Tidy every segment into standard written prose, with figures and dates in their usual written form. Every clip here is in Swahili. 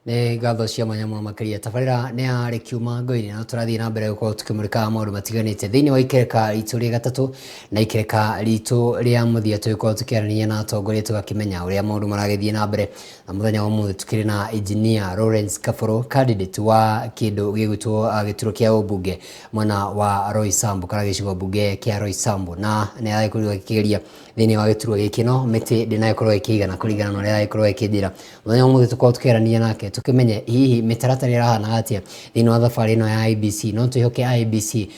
Nĩ ngatho cia mwanya mũno makĩria. Tabarĩra nĩ ya Rĩkiuma Ngoinĩ na tũrathiĩ na mbere gũkorwo tũkĩmũrĩka maũndũ matiganĩte thĩinĩ wa ikereka ritũ rĩa gatatũ na ikereka ritũ rĩa mũthia. Tũgĩkorwo tũkĩaranĩria na atongoria tũgakĩmenya ũrĩa maũndũ maragĩthiĩ na mbere, na mũthenya wa ũmũthĩ tũkĩrĩ na Engineer Lawrence Kabũrũ, candidate wa kĩndũ gĩgwĩtwo gĩturwa kĩa ũmbunge mwena wa Roysambu kana gĩcigo mbunge kĩa Roysambu, na nĩ aragĩkorirwo akĩgeria thĩinĩ wa gĩturwa gĩkĩ no mĩtĩ ndĩnagĩkorwo ĩkĩigana kũringana na ũrĩa aragĩkorwo ĩkĩnjĩra. Mũthenya wa ũmũthĩ tũkorwo tũkĩarania nake tũkĩmenye hihi mĩtaratara ĩrahana atĩa thĩinĩ wa thabarĩ ĩno ya IEBC. No twĩhoke IEBC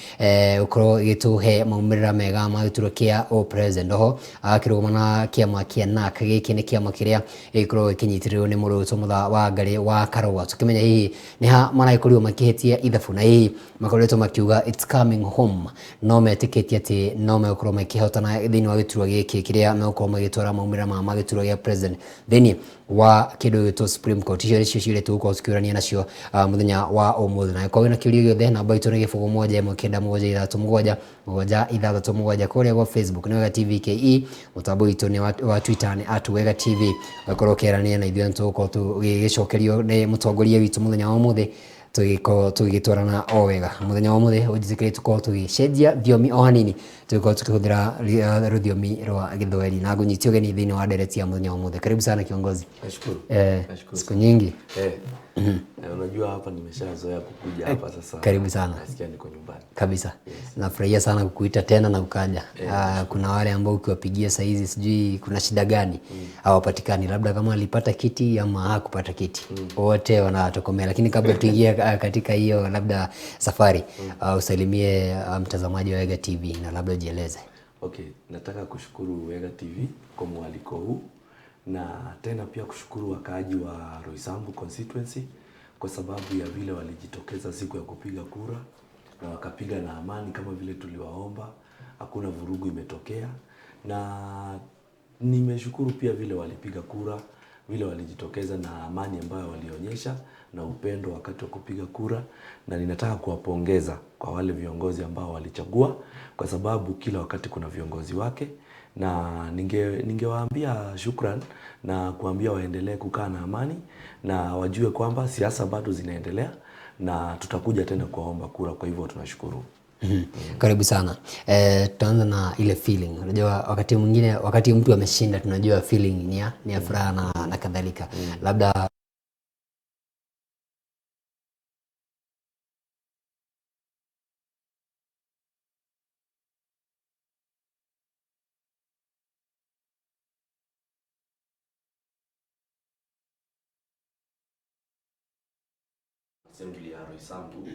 gũkorwo ĩgĩtũhe maumĩrĩra mega ma gĩturwa kĩa o president. Oho agakĩrũgama na kĩama kĩa NARC. Gĩkĩ nĩ kĩama kĩrĩa gĩgĩkorwo gĩkĩnyitĩrĩrwo nĩ mũrũ witũ Mũtha wa Ngarĩ wa Karũa. Tũkĩmenya hihi nĩ ha maragĩkorirwo makĩhĩtia ithabu, na hihi makoretwo makiuga it's coming home, no metĩkĩtie atĩ no megũkorwo makĩhotana thĩinĩ wa gĩturwa gĩkĩ kĩrĩa megũkorwo magĩtwara maumĩrĩra ma gĩturwa gĩa president thĩinĩ wa kĩndũ gĩgwĩtwo Supreme Court. Icio nĩcio ciũria tũgũkorwo tũkĩũrania nacio mũthenya wa ũmũthĩ, na angĩkorwo wĩna kĩũria gĩothe, namba itũ nĩ 07197 76 767. Kũrĩa gwa Facebook nĩ Wega TV KE, mũtambo witũ nĩ wa Twitter nĩ @WegaTV. Ũgakorwo ũkĩaranĩria na ithuĩ na tũgũkorwo tũgĩgĩcokerio nĩ mũtongoria witũ mũthenya wa ũmũthĩ, tũgĩkorwo tũgĩgĩtwarana o wega. Mũthenya wa ũmũthĩ ũnjĩtĩkĩrie tũkorwo tũgĩcenjia thiomi o hanini, tũgĩkorwo tũkĩhũthĩra rũthiomi rwa Gĩthweri, na ngũnyitie ũgeni thĩinĩ wa ndereti ya mũthenya wa ũmũthĩ. Karibu sana kiongozi. Nashukuru. Nashukuru. Siku nyingi. Unajua hapa nimeshazoea kukuja hapa sasa. Karibu sana. Nasikia niko nyumbani. Kabisa. Nafurahia sana kukuita tena na ukaja. Kuna wale ambao ukiwapigia saizi sijui kuna shida gani hawapatikani, labda kama alipata kiti ama hakupata kiti, wote wanatokomea. Lakini kabla tuingie katika hiyo labda safari, usalimie mtazamaji wa Wega TV na labda ujieleze. Okay, nataka kushukuru Wega TV kwa mwaliko huu na tena pia kushukuru wakaaji wa Roysambu constituency kwa sababu ya vile walijitokeza siku ya kupiga kura na wakapiga na amani kama vile tuliwaomba, hakuna vurugu imetokea. Na nimeshukuru pia vile walipiga kura, vile walijitokeza na amani ambayo walionyesha na upendo wakati wa kupiga kura, na ninataka kuwapongeza kwa wale viongozi ambao walichagua, kwa sababu kila wakati kuna viongozi wake, na ningewaambia shukran na kuambia waendelee kukaa na amani na wajue kwamba siasa bado zinaendelea na tutakuja tena kuwaomba kura. Kwa hivyo tunashukuru. Karibu sana. Tutaanza na ile feeling. Unajua wakati mwingine wakati mtu ameshinda tunajua feeling ni ya furaha na kadhalika. Labda Assembly ya Roysambu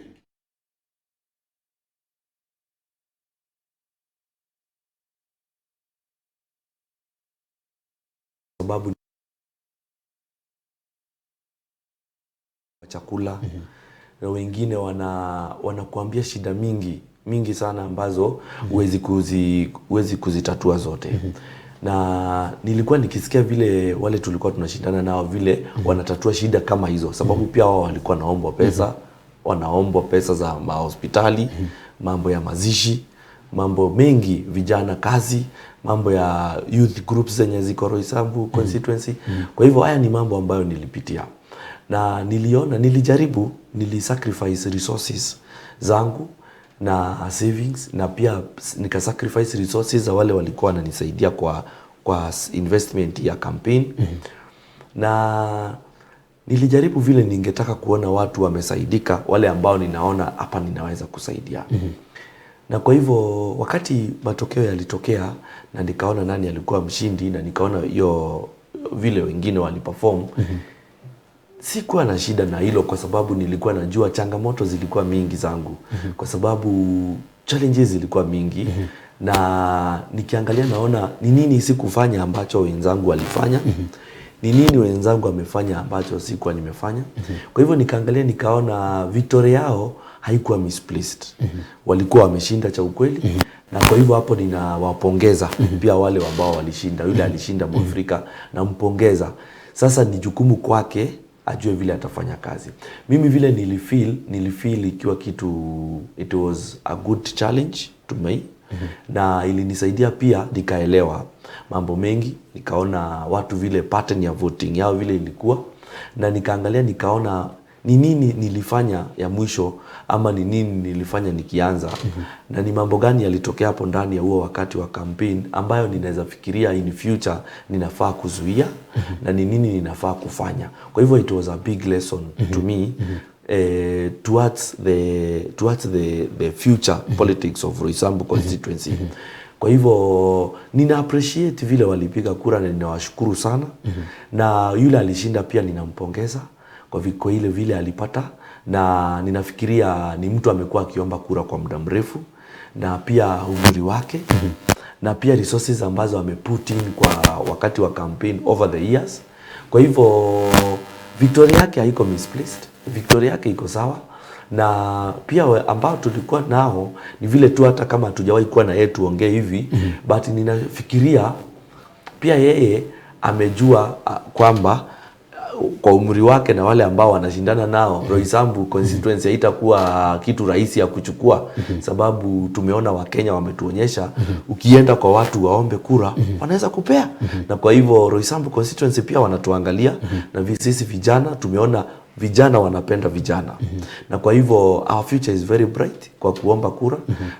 sababu chakula na wengine wanakuambia shida mingi mingi sana ambazo huwezi kuzitatua zote. Na nilikuwa nikisikia vile wale tulikuwa tunashindana nao vile wanatatua shida kama hizo, sababu pia wao walikuwa wanaombwa pesa, wanaombwa pesa za mahospitali, mambo ya mazishi, mambo mengi, vijana kazi, mambo ya youth groups zenye ziko Roysambu constituency. Kwa hivyo haya ni mambo ambayo nilipitia na niliona, nilijaribu, nilisacrifice resources zangu na savings, na pia nikasacrifice resources za wale walikuwa wananisaidia kwa investment ya campaign. Na nilijaribu vile ningetaka kuona watu wamesaidika, wale ambao ninaona hapa ninaweza kusaidia. Na kwa hivyo wakati matokeo yalitokea na nikaona nani alikuwa mshindi na nikaona hiyo vile wengine waliperform, sikuwa na shida na hilo kwa sababu nilikuwa najua changamoto zilikuwa mingi zangu, kwa sababu challenges zilikuwa mingi. Na nikiangalia naona ni nini sikufanya ambacho wenzangu walifanya, ni nini wenzangu wamefanya ambacho sikuwa nimefanya. Kwa hivyo nikaangalia nikaona victory yao haikuwa misplaced. Walikuwa wameshinda cha ukweli. Na kwa hivyo hapo ninawapongeza pia wale ambao walishinda. Yule alishinda Mwafrika nampongeza. Sasa ni jukumu kwake ajue vile atafanya kazi. Mimi vile nilifeel ikiwa kitu, it was a good challenge to me. Na ilinisaidia pia nikaelewa mambo mengi, nikaona watu vile pattern ya voting yao vile ilikuwa. Na nikaangalia nikaona ni nini nilifanya ya mwisho ama ni nini nilifanya nikianza, na ni mambo gani yalitokea hapo ndani ya huo wakati wa campaign ambayo ninaweza fikiria in future ninafaa kuzuia, na ni nini ninafaa kufanya. Kwa hivyo it was a big lesson to me towards the future politics of Roysambu constituency. Kwa hivyo nina appreciate vile walipiga kura na ninawashukuru sana, na yule alishinda pia ninampongeza kwa ile vile alipata, na ninafikiria ni mtu amekuwa akiomba kura kwa muda mrefu, na pia umri wake, na pia resources ambazo ameput in kwa wakati wa campaign over the years. Kwa hivyo victory yake haiko misplaced, victory yake iko sawa. Na pia ambao tulikuwa nao ni vile tu hata kama hatujawahi kuwa na yeye tuongee hivi, but ninafikiria pia yeye amejua kwamba kwa umri wake na wale ambao wanashindana nao, Roysambu constituency haitakuwa kitu rahisi ya kuchukua, sababu tumeona Wakenya wametuonyesha ukienda kwa watu waombe kura, wanaweza kupea. Na kwa hivyo Roysambu constituency pia wanatuangalia, na sisi vijana tumeona vijana wanapenda vijana, na kwa hivyo our future is very bright kwa kuomba kura.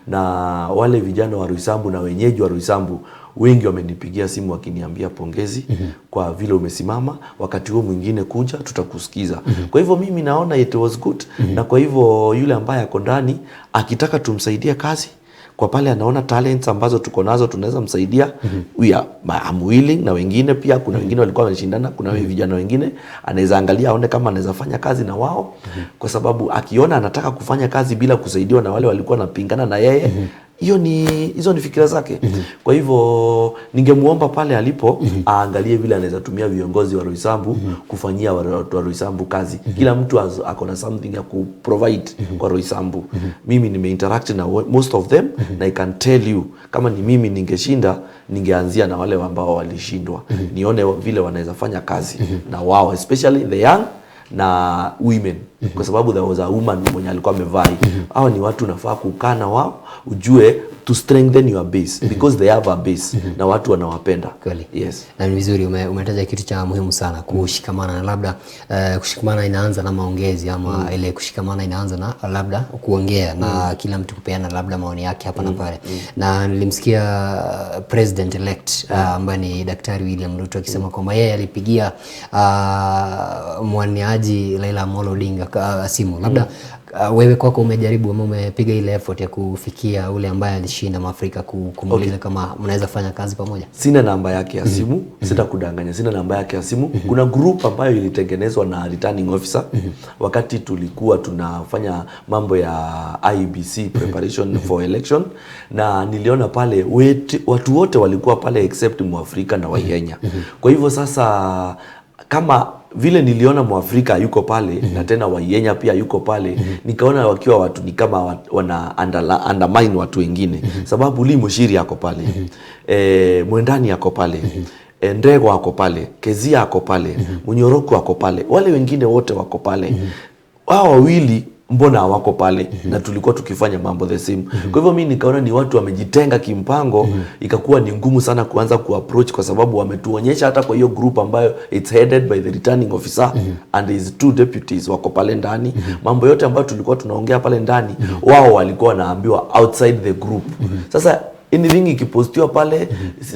Na wale vijana wa Roysambu na wenyeji wa Roysambu wengi wamenipigia simu wakiniambia pongezi kwa vile umesimama, wakati huo mwingine kuja tutakusikiza. Kwa hivyo mimi naona it was good. Na kwa hivyo yule ambaye ako ndani akitaka tumsaidie kazi kwa pale anaona talents ambazo tuko nazo tunaweza msaidia, we are, I'm willing. Na wengine pia, kuna wengine walikuwa wanashindana, kuna vijana wengine anaweza angalia aone kama anaweza fanya kazi na wao, kwa sababu akiona anataka kufanya kazi bila kusaidiwa na wale walikuwa wanapingana na yeye, hiyo ni hizo ni fikira zake. Kwa hivyo ningemuomba pale alipo aangalie vile anaweza tumia viongozi wa Roysambu kufanyia watu wa Roysambu kazi. Kila mtu ako na something ya kuprovide kwa Roysambu. Mimi nimeinteract na most of them, na I can tell you kama ni mimi ningeshinda, ningeanzia na wale ambao walishindwa, nione vile wanaweza fanya kazi na wao, especially the young na women, kwa sababu there was a woman mwenye alikuwa amevaa. Hawa ni watu unafaa kukaa na wao ujue to strengthen your base, because they have a base na watu wanawapenda. Kweli. Yes. Na ni vizuri umetaja kitu cha muhimu sana, kushikamana, na labda kushikamana inaanza na maongezi ama ile kushikamana inaanza na labda kuongea na kila mtu kupeana labda maoni yake hapa na pale. Na nilimsikia president elect ambaye ni Daktari William Ruto akisema kwamba yeye alipigia mwaniaji Raila Amolo Odinga simu. Labda wewe kwako umejaribu ama umepiga ile effort ya kufikia ule ambaye alishinda Mwafrika kumuuliza kama mnaweza fanya kazi pamoja? Sina namba yake ya simu, sitakudanganya, sina namba yake ya simu. Kuna group ambayo ilitengenezwa na returning officer wakati tulikuwa tunafanya mambo ya IEBC preparation for election, na niliona pale watu wote walikuwa pale except Mwafrika na Waihenya. Kwa hivyo sasa kama vile niliona Mwafrika yuko pale na tena Waihenya pia yuko pale, nikaona wakiwa watu ni kama wana undermine watu wengine, sababu Lee Muchiri ako pale, Mwendani ako pale, Ndegwa ako pale, Kezia ako pale, Munyoroku ako pale, wale wengine wote wako pale. Hao wawili mbona hawako pale na tulikuwa tukifanya mambo the same? Kwa hivyo mi nikaona ni watu wamejitenga kimpango, ikakuwa ni ngumu sana kuanza kuapproach, kwa sababu wametuonyesha hata kwa hiyo group ambayo it's headed by the returning officer and his two deputies wako pale ndani, mambo yote ambayo tulikuwa tunaongea pale ndani, wao walikuwa wanaambiwa outside the group. Sasa anything ikipostiwa pale,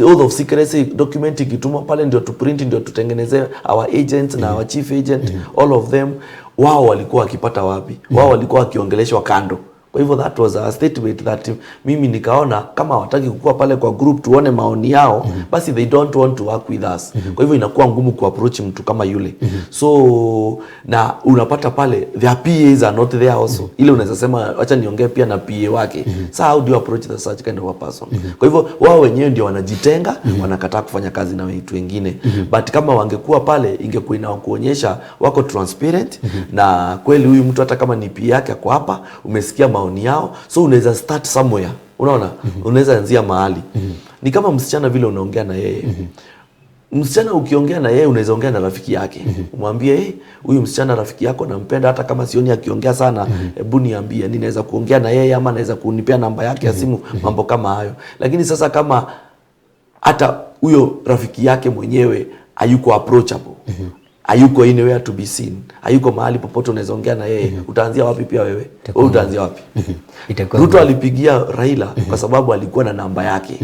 oath of secrecy document ikitumwa pale ndio tuprint ndio tutengeneze our agents na our chief agent, all of them, wao walikuwa wakipata wapi? Wao walikuwa wakiongeleshwa kando. Kwa hivyo that was a statement that mimi nikaona kama hawataki kukua pale kwa group tuone maoni yao, basi they don't want to work with us. Kwa hivyo inakuwa ngumu kuapproach mtu kama yule. So na unapata pale their PAs are not there also, ile unaweza sema acha niongee pia na PA wake. Sa how do you approach the such kind of a person? Kwa hivyo wao wenyewe ndio wanajitenga, wanakataa kufanya kazi na watu wengine. But kama wangekuwa pale, ingekuwa inakuonyesha wako transparent na kweli huyu mtu hata kama ni PA yake ako hapa, umesikia maoni yao, so unaweza start somewhere. Unaona, unaweza anzia mahali. Ni kama msichana vile unaongea na yeye. Msichana ukiongea na yeye, unaweza ongea na rafiki yake, umwambie, "Hey, huyu msichana rafiki yako nampenda, hata kama sioni akiongea sana, hebu niambie ninaweza kuongea na yeye ama naweza kunipea namba yake ya simu," mambo kama hayo. Lakini sasa kama hata huyo rafiki yake mwenyewe hayuko approachable, Hayuko anywhere to be seen, hayuko mahali popote unaweza ongea na yeye. Utaanzia wapi pia wewe? Wewe utaanzia wapi? Itakuwa Ruto alipigia Raila kwa sababu alikuwa na namba yake.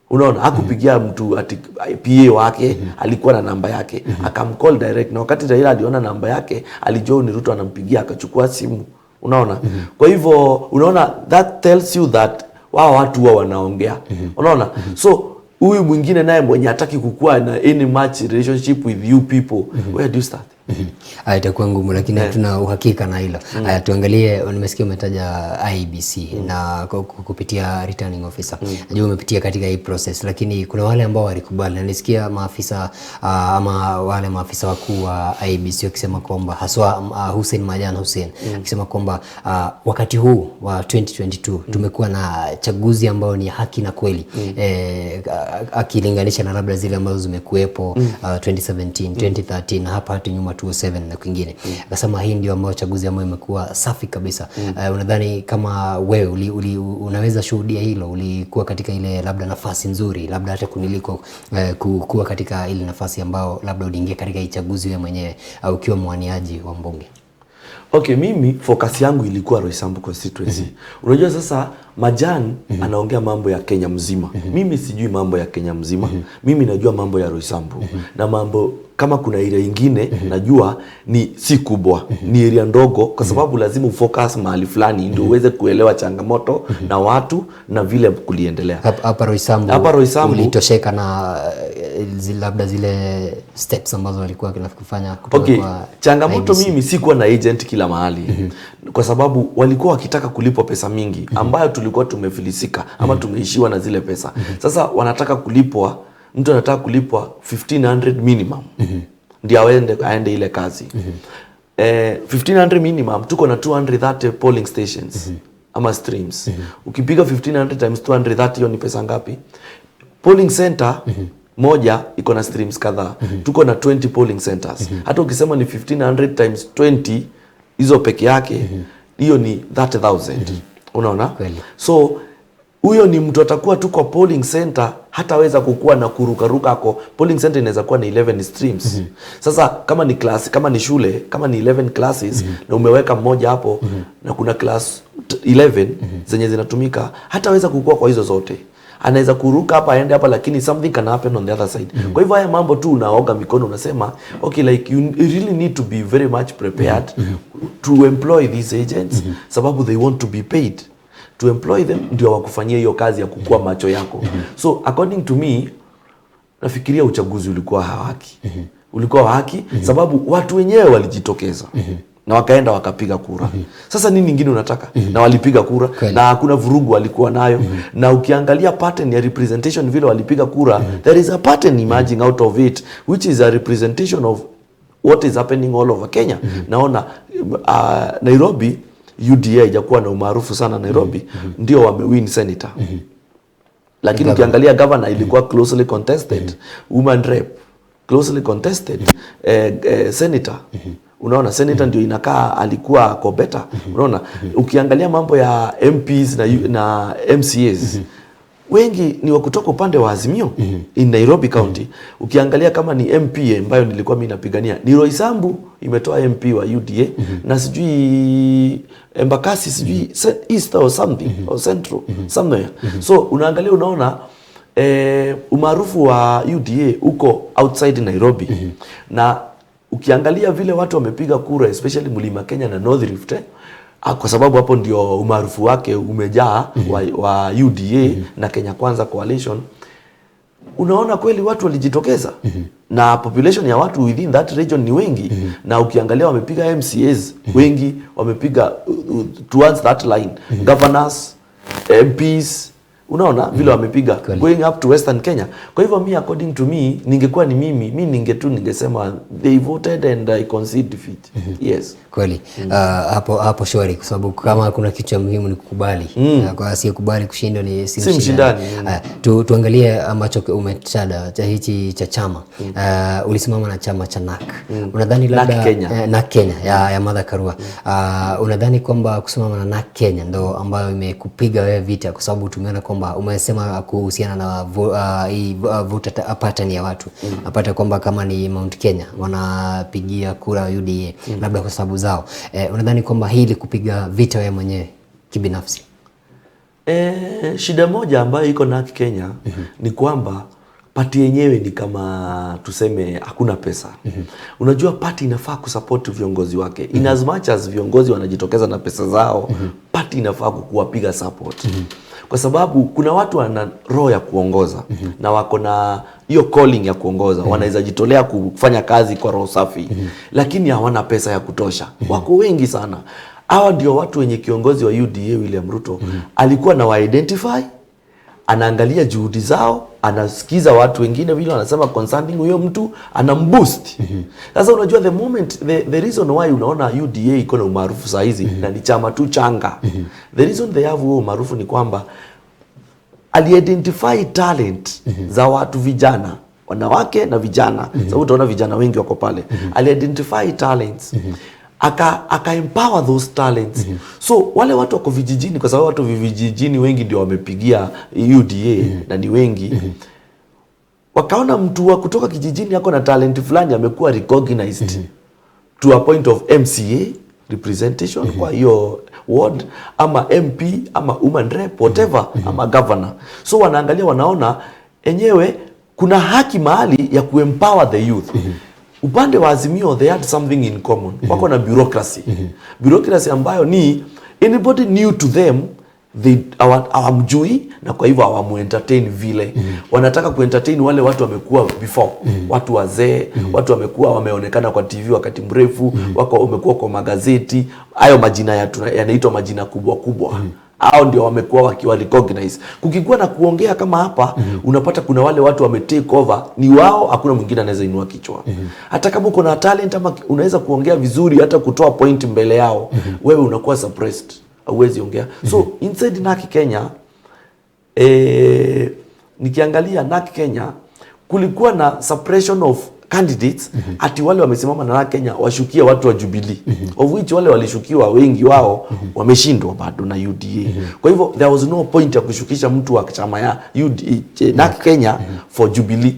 Unaona, hakupigia mtu ati PA wake, alikuwa na namba yake, akamcall direct. Na wakati Raila aliona namba yake, alijua ni Ruto anampigia, akachukua simu. Unaona? Kwa hivyo unaona, that tells you that wao watu huwa wanaongea. Unaona? So huyu mwingine naye mwenye hataki kukua na any much relationship with you people, where do you start? Aya, itakuwa ngumu lakini hatuna uhakika na hilo. Aya, tuangalie, nimesikia umetaja IEBC na kupitia returning officer. Najua umepitia katika hii process, lakini kuna wale ambao walikubali, na nilisikia maafisa ama wale maafisa wakuu wa IEBC wakisema kwamba haswa Hussein Majan Hussein akisema kwamba wakati huu wa 2022 tumekuwa na chaguzi ambao ni haki na kweli, akilinganisha na labda zile ambazo zimekuwepo 2017, 2013 na hapa hata nyuma 2007 na kwingine. Akasema hii ndio ambayo chaguzi ambayo imekuwa safi kabisa. Unadhani kama wewe unaweza shuhudia hilo? Ulikuwa katika ile labda nafasi nzuri, labda hata kuniliko kuwa katika ile nafasi ambao labda uliingia katika hii chaguzi wewe mwenyewe au ukiwa mwaniaji wa mbunge? Okay, mimi focus yangu ilikuwa Roysambu constituency. Unajua sasa Majan anaongea mambo ya Kenya mzima. Mimi sijui mambo ya Kenya mzima. Mimi najua mambo ya Roysambu. Na mambo kama kuna area ingine najua ni si kubwa, ni area ndogo, kwa sababu lazima ufocus mahali fulani ndio uweze kuelewa changamoto na watu na vile kuliendelea. Hapa Roysambu, Hapa Roysambu- ulitosheka na labda zile steps ambazo walikuwa kufanya kutoka Okay, kwa changamoto IEBC? mimi sikuwa na agent kila mahali kwa sababu walikuwa wakitaka kulipwa pesa mingi ambayo tulikuwa tumefilisika ama tumeishiwa na zile pesa. Sasa wanataka kulipwa, mtu anataka kulipwa 1500 minimum ndio aende ile kazi. 1500 minimum, tuko na 230 polling stations ama streams. Ukipiga 1500 times 230, hiyo ni pesa ngapi? Polling center moja iko na streams kadhaa. Tuko na 20 polling centers. Hata ukisema ni 1500 times 20, hizo peke yake hiyo ni 30,000. Unaona? Kweli. So huyo ni mtu atakuwa tu kwa polling center, hataweza kukua na kurukaruka. Ako polling center inaweza kuwa na 11 streams. Sasa kama ni class, kama ni shule, kama ni 11 classes na umeweka mmoja hapo na kuna class 11 zenye zinatumika, hataweza kukua kwa hizo zote. Anaweza kuruka hapa aende hapa, lakini something can happen on the other side. Kwa hivyo haya mambo tu unaoga mikono, unasema okay, like you really need to be very much prepared to employ these agents, sababu they want to be paid to employ them ndio wakufanyia hiyo kazi ya kukua macho yako. So according to me, nafikiria uchaguzi ulikuwa haki, ulikuwa wa haki, sababu watu wenyewe walijitokeza na wakaenda wakapiga kura. Sasa nini ingine unataka? Na walipiga kura Kweli. na hakuna vurugu walikuwa nayo. Na ukiangalia pattern ya representation vile walipiga kura, there is a pattern emerging out of it, which is a representation of what is happening all over Kenya. Naona Nairobi UDA haijakuwa na umaarufu sana Nairobi, ndio wamewin senator, lakini ukiangalia governor ilikuwa closely contested, woman rep closely contested, senator, unaona senator ndio inakaa alikuwa ako better. Unaona, ukiangalia mambo ya MPs na MCAs, wengi ni wa kutoka upande wa Azimio in Nairobi County. Ukiangalia kama ni MP ambayo nilikuwa mimi napigania ni Roysambu imetoa MP wa UDA na sijui Embakasi, sijui East or something or Central somewhere. So unaangalia unaona umaarufu wa UDA uko outside Nairobi. Na ukiangalia vile watu wamepiga kura, especially Mlima Kenya na North Rift, kwa sababu hapo ndio umaarufu wake umejaa wa UDA na Kenya Kwanza coalition, unaona kweli watu walijitokeza na population ya watu within that region ni wengi. Na ukiangalia wamepiga MCAs wengi, wamepiga towards that line, governors, MPs, unaona vile wamepiga going up to Western Kenya. Kwa hivyo mi, according to me, ningekuwa ni mimi, mi ningesema they voted and I concede defeat, yes. Kweli. Hapo hapo shwari, kwa sababu kama kuna kitu cha muhimu ni kukubali. Kwa asiyekubali kushindwa ni si Si mshindani. Tuangalie ambacho umetaja cha hichi cha chama. Ulisimama na chama cha NARC. Unadhani NARC labda Kenya. NARC Kenya ya Martha Karua. Unadhani kwamba kusimama na NARC Kenya ndo ambayo imekupiga wewe vita, kwa sababu tumeona kwamba Kwamba umesema kuhusiana na hii voter pattern ya watu, napata kwamba kama ni Mount Kenya wanapigia kura UDA labda kwa sababu zao. Unadhani kwamba hili kupiga vita wewe mwenyewe kibinafsi? Shida moja ambayo iko NARC Kenya ni kwamba party yenyewe ni kama tuseme hakuna pesa. Unajua party inafaa kusupport viongozi wake. In as much as viongozi wanajitokeza na pesa zao, party inafaa kuwapiga support. Kwa sababu kuna watu wana roho ya kuongoza na wako na hiyo calling ya kuongoza, wanaweza jitolea kufanya kazi kwa roho safi, lakini hawana pesa ya kutosha. Wako wengi sana. Hawa ndio watu wenye kiongozi wa UDA William Ruto alikuwa na wa-identify, anaangalia juhudi zao, anasikiza watu wengine vile wanasema concerning huyo mtu, anamboost. Sasa unajua the moment the reason why unaona UDA iko na umaarufu saa hizi na ni chama tu changa, the reason they have huo umaarufu ni kwamba aliidentify talent za watu vijana, wanawake na vijana, sababu utaona vijana wengi wako pale. Aliidentify talents, aka empower those talents. So wale watu wako vijijini, kwa sababu watu vijijini wengi ndio wamepigia UDA na ni wengi, wakaona mtu wa kutoka kijijini ako na talent fulani amekuwa recognized to a point of MCA representation kwa hiyo ward ama MP ama woman rep, whatever, ama governor. So wanaangalia, wanaona enyewe kuna haki mahali ya kuempower the youth. Upande wa Azimio, they had something in common. Wako na bureaucracy, bureaucracy ambayo ni anybody new to them, they hawamjui na kwa hivyo hawamuentertain vile wanataka kuentertain wale watu wamekuwa before, watu wazee, watu wamekuwa wameonekana kwa TV wakati mrefu, wako wamekuwa kwa magazeti, hayo majina yanaitwa majina kubwa kubwa, hao ndio wamekuwa wakiwa recognize. Kukikuwa na kuongea kama hapa, unapata kuna wale watu wame take over, ni wao, hakuna mwingine anaweza inua kichwa. Hata kama uko na talent ama unaweza kuongea vizuri, hata kutoa point mbele yao, wewe unakuwa suppressed, hauwezi ongea. So inside NARC Kenya, nikiangalia NARC Kenya kulikuwa na suppression of candidates, ati wale wamesimama na NARC Kenya washukie watu wa Jubilee, of which wale walishukiwa wengi wao wameshindwa bado na UDA. Kwa hivyo there was no point ya kushukisha mtu wa chama ya UDA, NARC Kenya for Jubilee.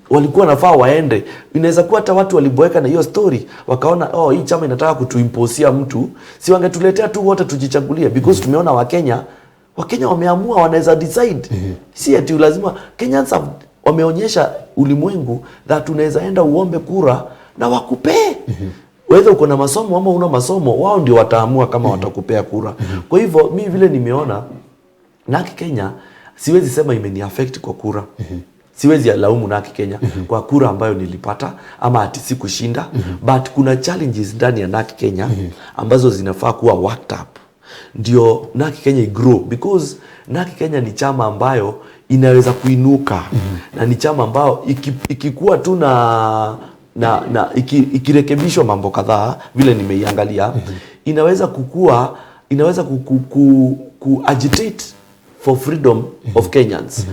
Walikuwa nafaa waende. Inaweza kuwa hata watu waliboeka na hiyo story, wakaona, "Oh, hii chama inataka kutuimposia mtu, si wangetuletea tu wote tujichagulie?" Because tumeona Wakenya wameamua wanaweza decide. Si ati lazima. Kenyans wameonyesha ulimwengu that unaweza enda uombe kura na wakupee. Whether uko na masomo ama una masomo, wao ndio wataamua kama watakupea kura. Kwa hivyo mi vile nimeona NARC Kenya, siwezi sema imeni affect kwa kura. Siwezi laumu NARC Kenya kwa kura ambayo nilipata ama ati sikushinda, but kuna challenges ndani ya NARC Kenya ambazo zinafaa kuwa worked up ndio NARC Kenya igrow, because NARC Kenya ni chama ambayo inaweza kuinuka na ni chama ambayo ikikuwa tu na ikirekebishwa mambo kadhaa vile nimeiangalia, inaweza kukua, inaweza ku agitate for freedom of Kenyans.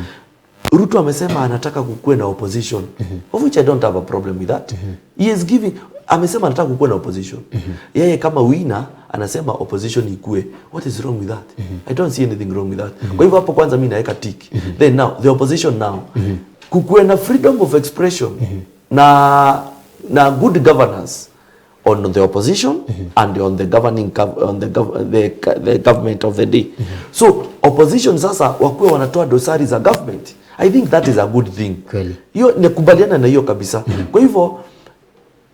Ruto amesema anataka kukuwe na opposition, of which I don't have a problem with that. He is giving, amesema anataka kukuwe na opposition. Yeye kama winner anasema opposition ikue. What is wrong with that? I don't see anything wrong with that. Kwa hivyo hapo kwanza mi naweka tick. Then now the opposition, now kukuwe na freedom of expression na good governance on the opposition and on the governing gov- on the, gov the government of the day. So opposition sasa wakuwe wanatoa dosari za government. I think that is a good thing. Kweli. Hiyo nikubaliana na hiyo kabisa. Kwa hivyo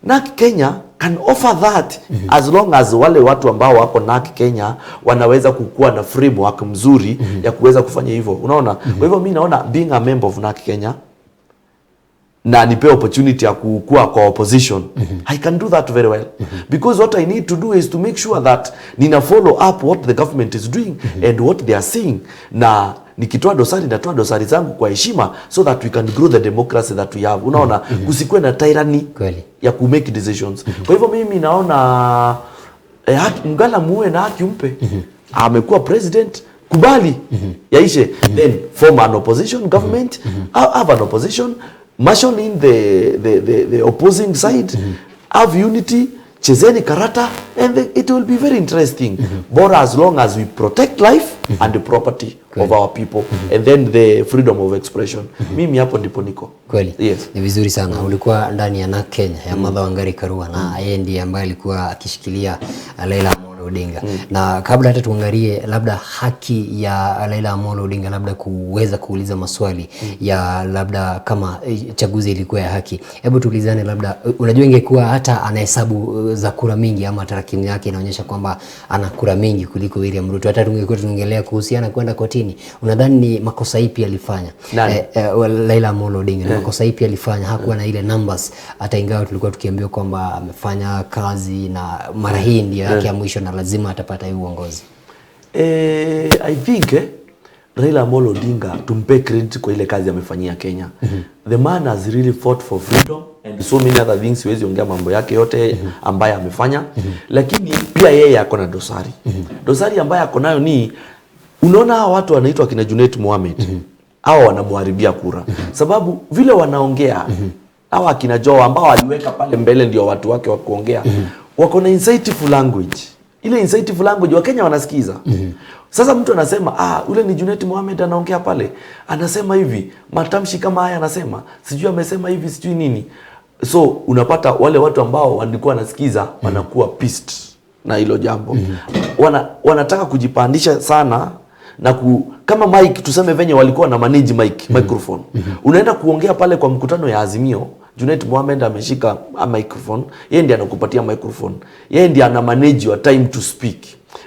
NARC Kenya can offer that as long as wale watu ambao wako NARC Kenya wanaweza kukuwa na framework mzuri ya kuweza kufanya hivyo, unaona? Kwa hivyo mi naona being a member of NARC Kenya na nipe opportunity ya kukua kwa opposition, I can do that very well, because what I need to do is to make sure that nina follow up what the government is doing and what they are saying, na nikitoa dosari, natoa dosari zangu kwa heshima so that we can grow the democracy that we have, unaona? Kusikuwe na tyranny Kweli. Ya ku make decisions. Kwa hivyo mimi naona haki, mgala muue na haki umpe. Amekuwa president, kubali yaishe, then form an opposition government, have an opposition, marshal in the opposing side, have unity. Chezeni karata and it will be very interesting. Bora as long as we protect life and the property of our people and then the freedom of expression. Mimi hapo ndipo niko. Kweli. Yes. Ni vizuri sana. Ulikuwa ndani ya NARC Kenya ya Martha Wangari Karua, na yeye ndiye ambaye alikuwa akishikilia Raila Amolo Odinga. Na kabla hata tuangalie labda haki ya Raila Amolo Odinga labda kuweza kuuliza maswali ya labda kama chaguzi ilikuwa ya haki, hebu tuulizane labda, unajua ingekuwa hata anahesabu za kura mingi ama tarakimu yake inaonyesha kwamba ana kura mingi kuliko William Ruto, hata tungekuwa tunaongelea kuhusiana kwenda kotini, unadhani ni makosa ipi alifanya? Nani? Well, Raila Amolo Odinga ni makosa ipi alifanya? Hakuwa na ile numbers, hata ingawa tulikuwa tukiambiwa kwamba amefanya kazi na mara hii ndio yake ya mwisho na lazima atapata hii uongozi. I think Raila Amolo Odinga, tumpe credit kwa ile kazi amefanyia Kenya. The man has really fought for freedom and so many other things, siwezi ongea mambo yake yote ambaye amefanya. Lakini pia yeye ako na dosari. Dosari ambaye ako nayo ni, unaona hawa watu wanaitwa kina Junet Mohamed, hawa wanamharibia kura, sababu vile wanaongea, hawa akina Joho ambao waliweka pale mbele ndio watu wake wa kuongea, wako na insightful language. Ile insightful language Wakenya wanasikiza. Sasa mtu anasema, "Ah, ule ni Junet Mohamed anaongea pale, anasema hivi, matamshi kama haya anasema, sijui amesema hivi, sijui nini." So unapata wale watu ambao walikuwa wanasikiza wanakuwa pissed na hilo jambo. Wanataka kujipandisha sana na kama mic, tuseme venye walikuwa na manage mic, microphone. Unaenda kuongea pale kwa mkutano ya Azimio, Junet Mohamed ameshika a microphone, yeye ndiye anakupatia microphone, yeye ndiye ana manage your time to speak.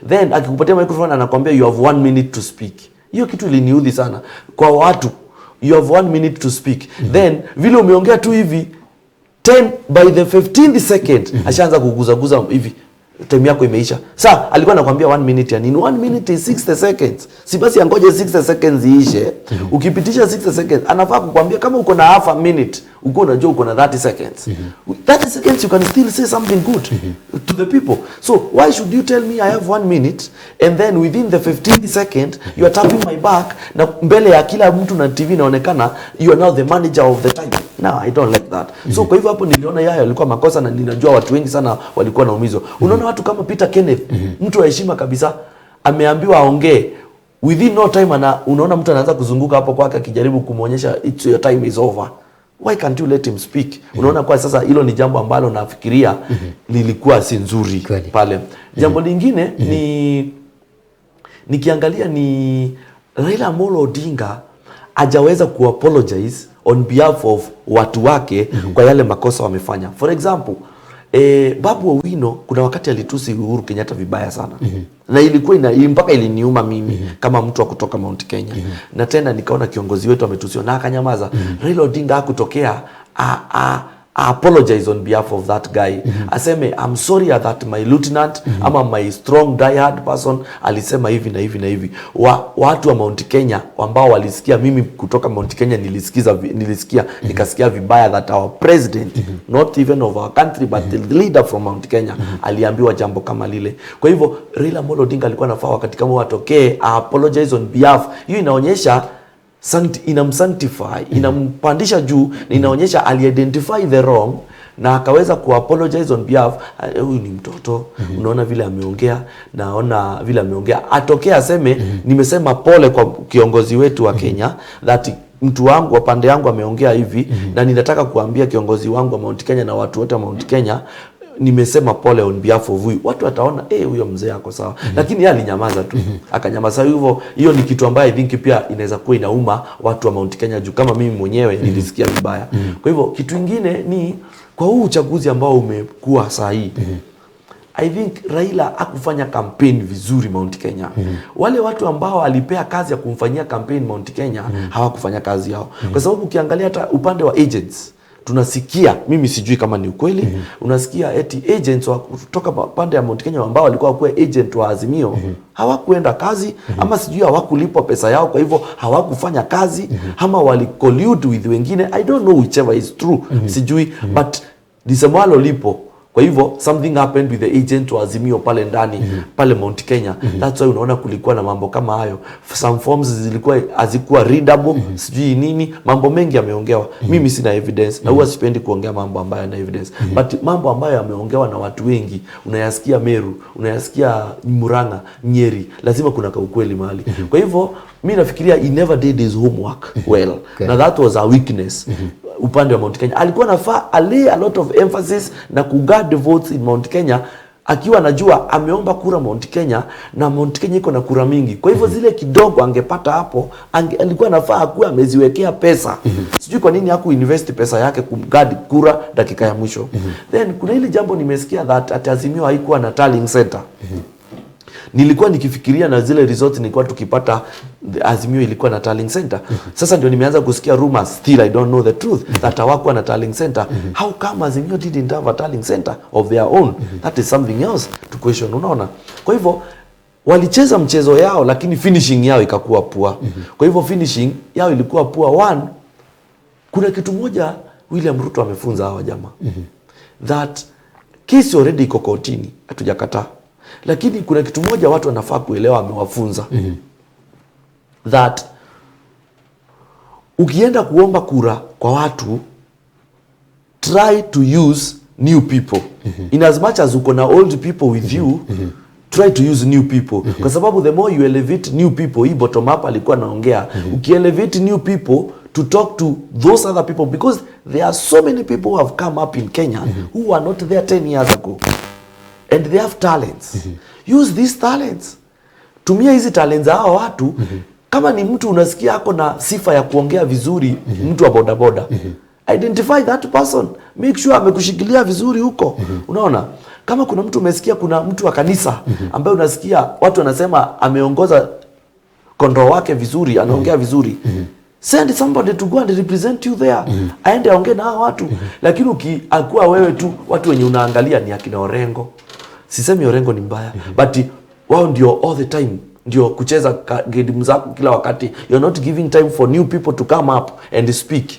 Then akikupatia microphone anakwambia, "You have 1 minute to speak." Hiyo kitu iliniudhi sana kwa watu. "You have 1 minute to speak." Then vile umeongea tu hivi 10, by the 15th second ashaanza kuguzaguza hivi, "Time yako imeisha." Sa alikuwa anakwambia 1 minute ya nini? 1 minute is 60 seconds. Si basi angoje 60 seconds iishe? Ukipitisha 60 seconds, anafaa kukwambia kama uko na half a minute, uko unajua uko na 30 seconds. 30 seconds you can still say something good to the people. So why should you tell me I have 1 minute and then within the 15th second you are tapping my back, na mbele ya kila mtu na TV inaonekana you are now the manager of the time? No, I don't like that. So kwa hivyo hapo niliona yayo alikuwa makosa, na ninajua watu wengi sana walikuwa naumizwa. Unaona watu kama Peter Kenneth, mtu wa heshima kabisa, ameambiwa aongee, within no time unaona mtu anaanza kuzunguka hapo kwake akijaribu kumwonyesha, "It's your time is over." Why can't you let him speak? Unaona kwa sasa hilo ni jambo ambalo nafikiria lilikuwa si nzuri pale. Jambo lingine ni nikiangalia ni Raila Amolo Odinga hajaweza kuapologize on behalf of watu wake kwa yale makosa wamefanya. For example, Babu Owino kuna wakati alitusi Uhuru Kenyatta vibaya sana, na ilikuwa mpaka iliniuma mimi kama mtu wa kutoka Mount Kenya, na tena nikaona kiongozi wetu ametusiwa na akanyamaza. Raila Odinga hakutokea a apologize on behalf of that guy, aseme, "I'm sorry that my lieutenant ama my strong diehard person alisema hivi na hivi na hivi." Watu wa Mount Kenya ambao walisikia, mimi kutoka Mount Kenya nilisikia nikasikia vibaya that our president, not even of our country but the leader from Mount Kenya, aliambiwa jambo kama lile. Kwa hivyo Raila Amolo Odinga alikuwa anafaa wakati kama huo atokee a apologize on behalf. Hiyo inaonyesha inamsanctify, inampandisha juu na inaonyesha aliidentify the wrong na akaweza kuapologize on behalf. Ah, huyu ni mtoto, unaona vile ameongea, naona vile ameongea, atokee aseme, "Nimesema pole kwa kiongozi wetu wa Kenya that mtu wangu wa pande yangu ameongea hivi, na ninataka kuambia kiongozi wangu wa Mount Kenya na watu wote wa Mount Kenya nimesema pole on behalf of huyu." Watu wataona, "Eh, huyo mzee ako sawa." Lakini yeye alinyamaza tu, akanyamaza hivyo. Hiyo ni kitu ambayo I think pia inaweza kuwa inauma watu wa Mount Kenya, juu kama mimi mwenyewe nilisikia vibaya. Kwa hivyo kitu ingine ni kwa huu uchaguzi ambao umekuwa saa hii, I think Raila hakufanya campaign vizuri Mount Kenya. Wale watu ambao alipea kazi ya kumfanyia campaign Mount Kenya hawakufanya kazi yao. Kwa sababu ukiangalia hata upande wa agents, tunasikia, mimi sijui kama ni ukweli, unasikia eti agents wa kutoka pande ya Mount Kenya ambao walikuwa wakuwe agent wa Azimio hawakuenda kazi, ama sijui hawakulipwa pesa yao, kwa hivyo hawakufanya kazi, ama wali collude with wengine. I don't know whichever is true, sijui, but lisemwalo lipo. Kwa hivyo something happened with the agent wa Azimio pale ndani, pale Mount Kenya. That's why unaona kulikuwa na mambo kama hayo. Some forms zilikuwa hazikuwa readable, sijui nini, mambo mengi yameongewa. Mimi sina evidence na huwa sipendi kuongea mambo ambayo yana evidence, but mambo ambayo yameongewa na watu wengi, unayasikia Meru, unayasikia Murang'a, Nyeri, lazima kuna kaukweli mahali. Kwa hivyo mi nafikiria he never did his homework well. Na that was a weakness upande wa Mount Kenya. Alikuwa anafaa alay a lot of emphasis na kuguard votes in Mount Kenya, akiwa anajua ameomba kura Mount Kenya na Mount Kenya iko na kura mingi. Kwa hivyo zile kidogo angepata hapo alikuwa anafaa akuwe ameziwekea pesa. Sijui kwa nini hakuinvest pesa yake kuguard kura dakika ya mwisho. Then kuna hili jambo nimesikia that ati Azimio haikuwa na tallying center. Nilikuwa nikifikiria na zile results nilikuwa tukipata, the Azimio ilikuwa na tallying center. Sasa ndio nimeanza kusikia rumors, still I don't know the truth, that hawakuwa na tallying center. How come Azimio didn't have a tallying center of their own? That is something else to question, unaona? Kwa hivyo walicheza mchezo yao, lakini finishing yao ikakuwa poor. Kwa hivyo finishing yao ilikuwa poor. One, kuna kitu moja William Ruto amefunza hawa jamaa, that kesi already iko kotini, hatujakataa, lakini kuna kitu moja watu wanafaa kuelewa, amewafunza that ukienda kuomba kura kwa watu, try to use new people. In as much as uko na old people with you, try to use new people, kwa sababu the more you elevate new people, hii bottom up alikuwa anaongea, ukielevate new people to talk to those other people, because there are so many people who have come up in Kenya who were not there 10 years ago and they have talents. Use these talents, tumia hizi talents za hawa watu. Kama ni mtu unasikia ako na sifa ya kuongea vizuri, mtu wa bodaboda, identify that person, make sure amekushikilia vizuri huko. Unaona, kama kuna mtu umesikia, kuna mtu wa kanisa ambaye unasikia watu wanasema ameongoza kondoo wake vizuri, anaongea vizuri, send somebody to go and represent you there, aende aongee na hao watu. Lakini ukiakuwa wewe tu, watu wenye unaangalia ni akina Orengo. Sisemi Orengo ni mbaya, but wao ndio all the time ndio kucheza game zako kila wakati. You're not giving time for new people to come up and speak.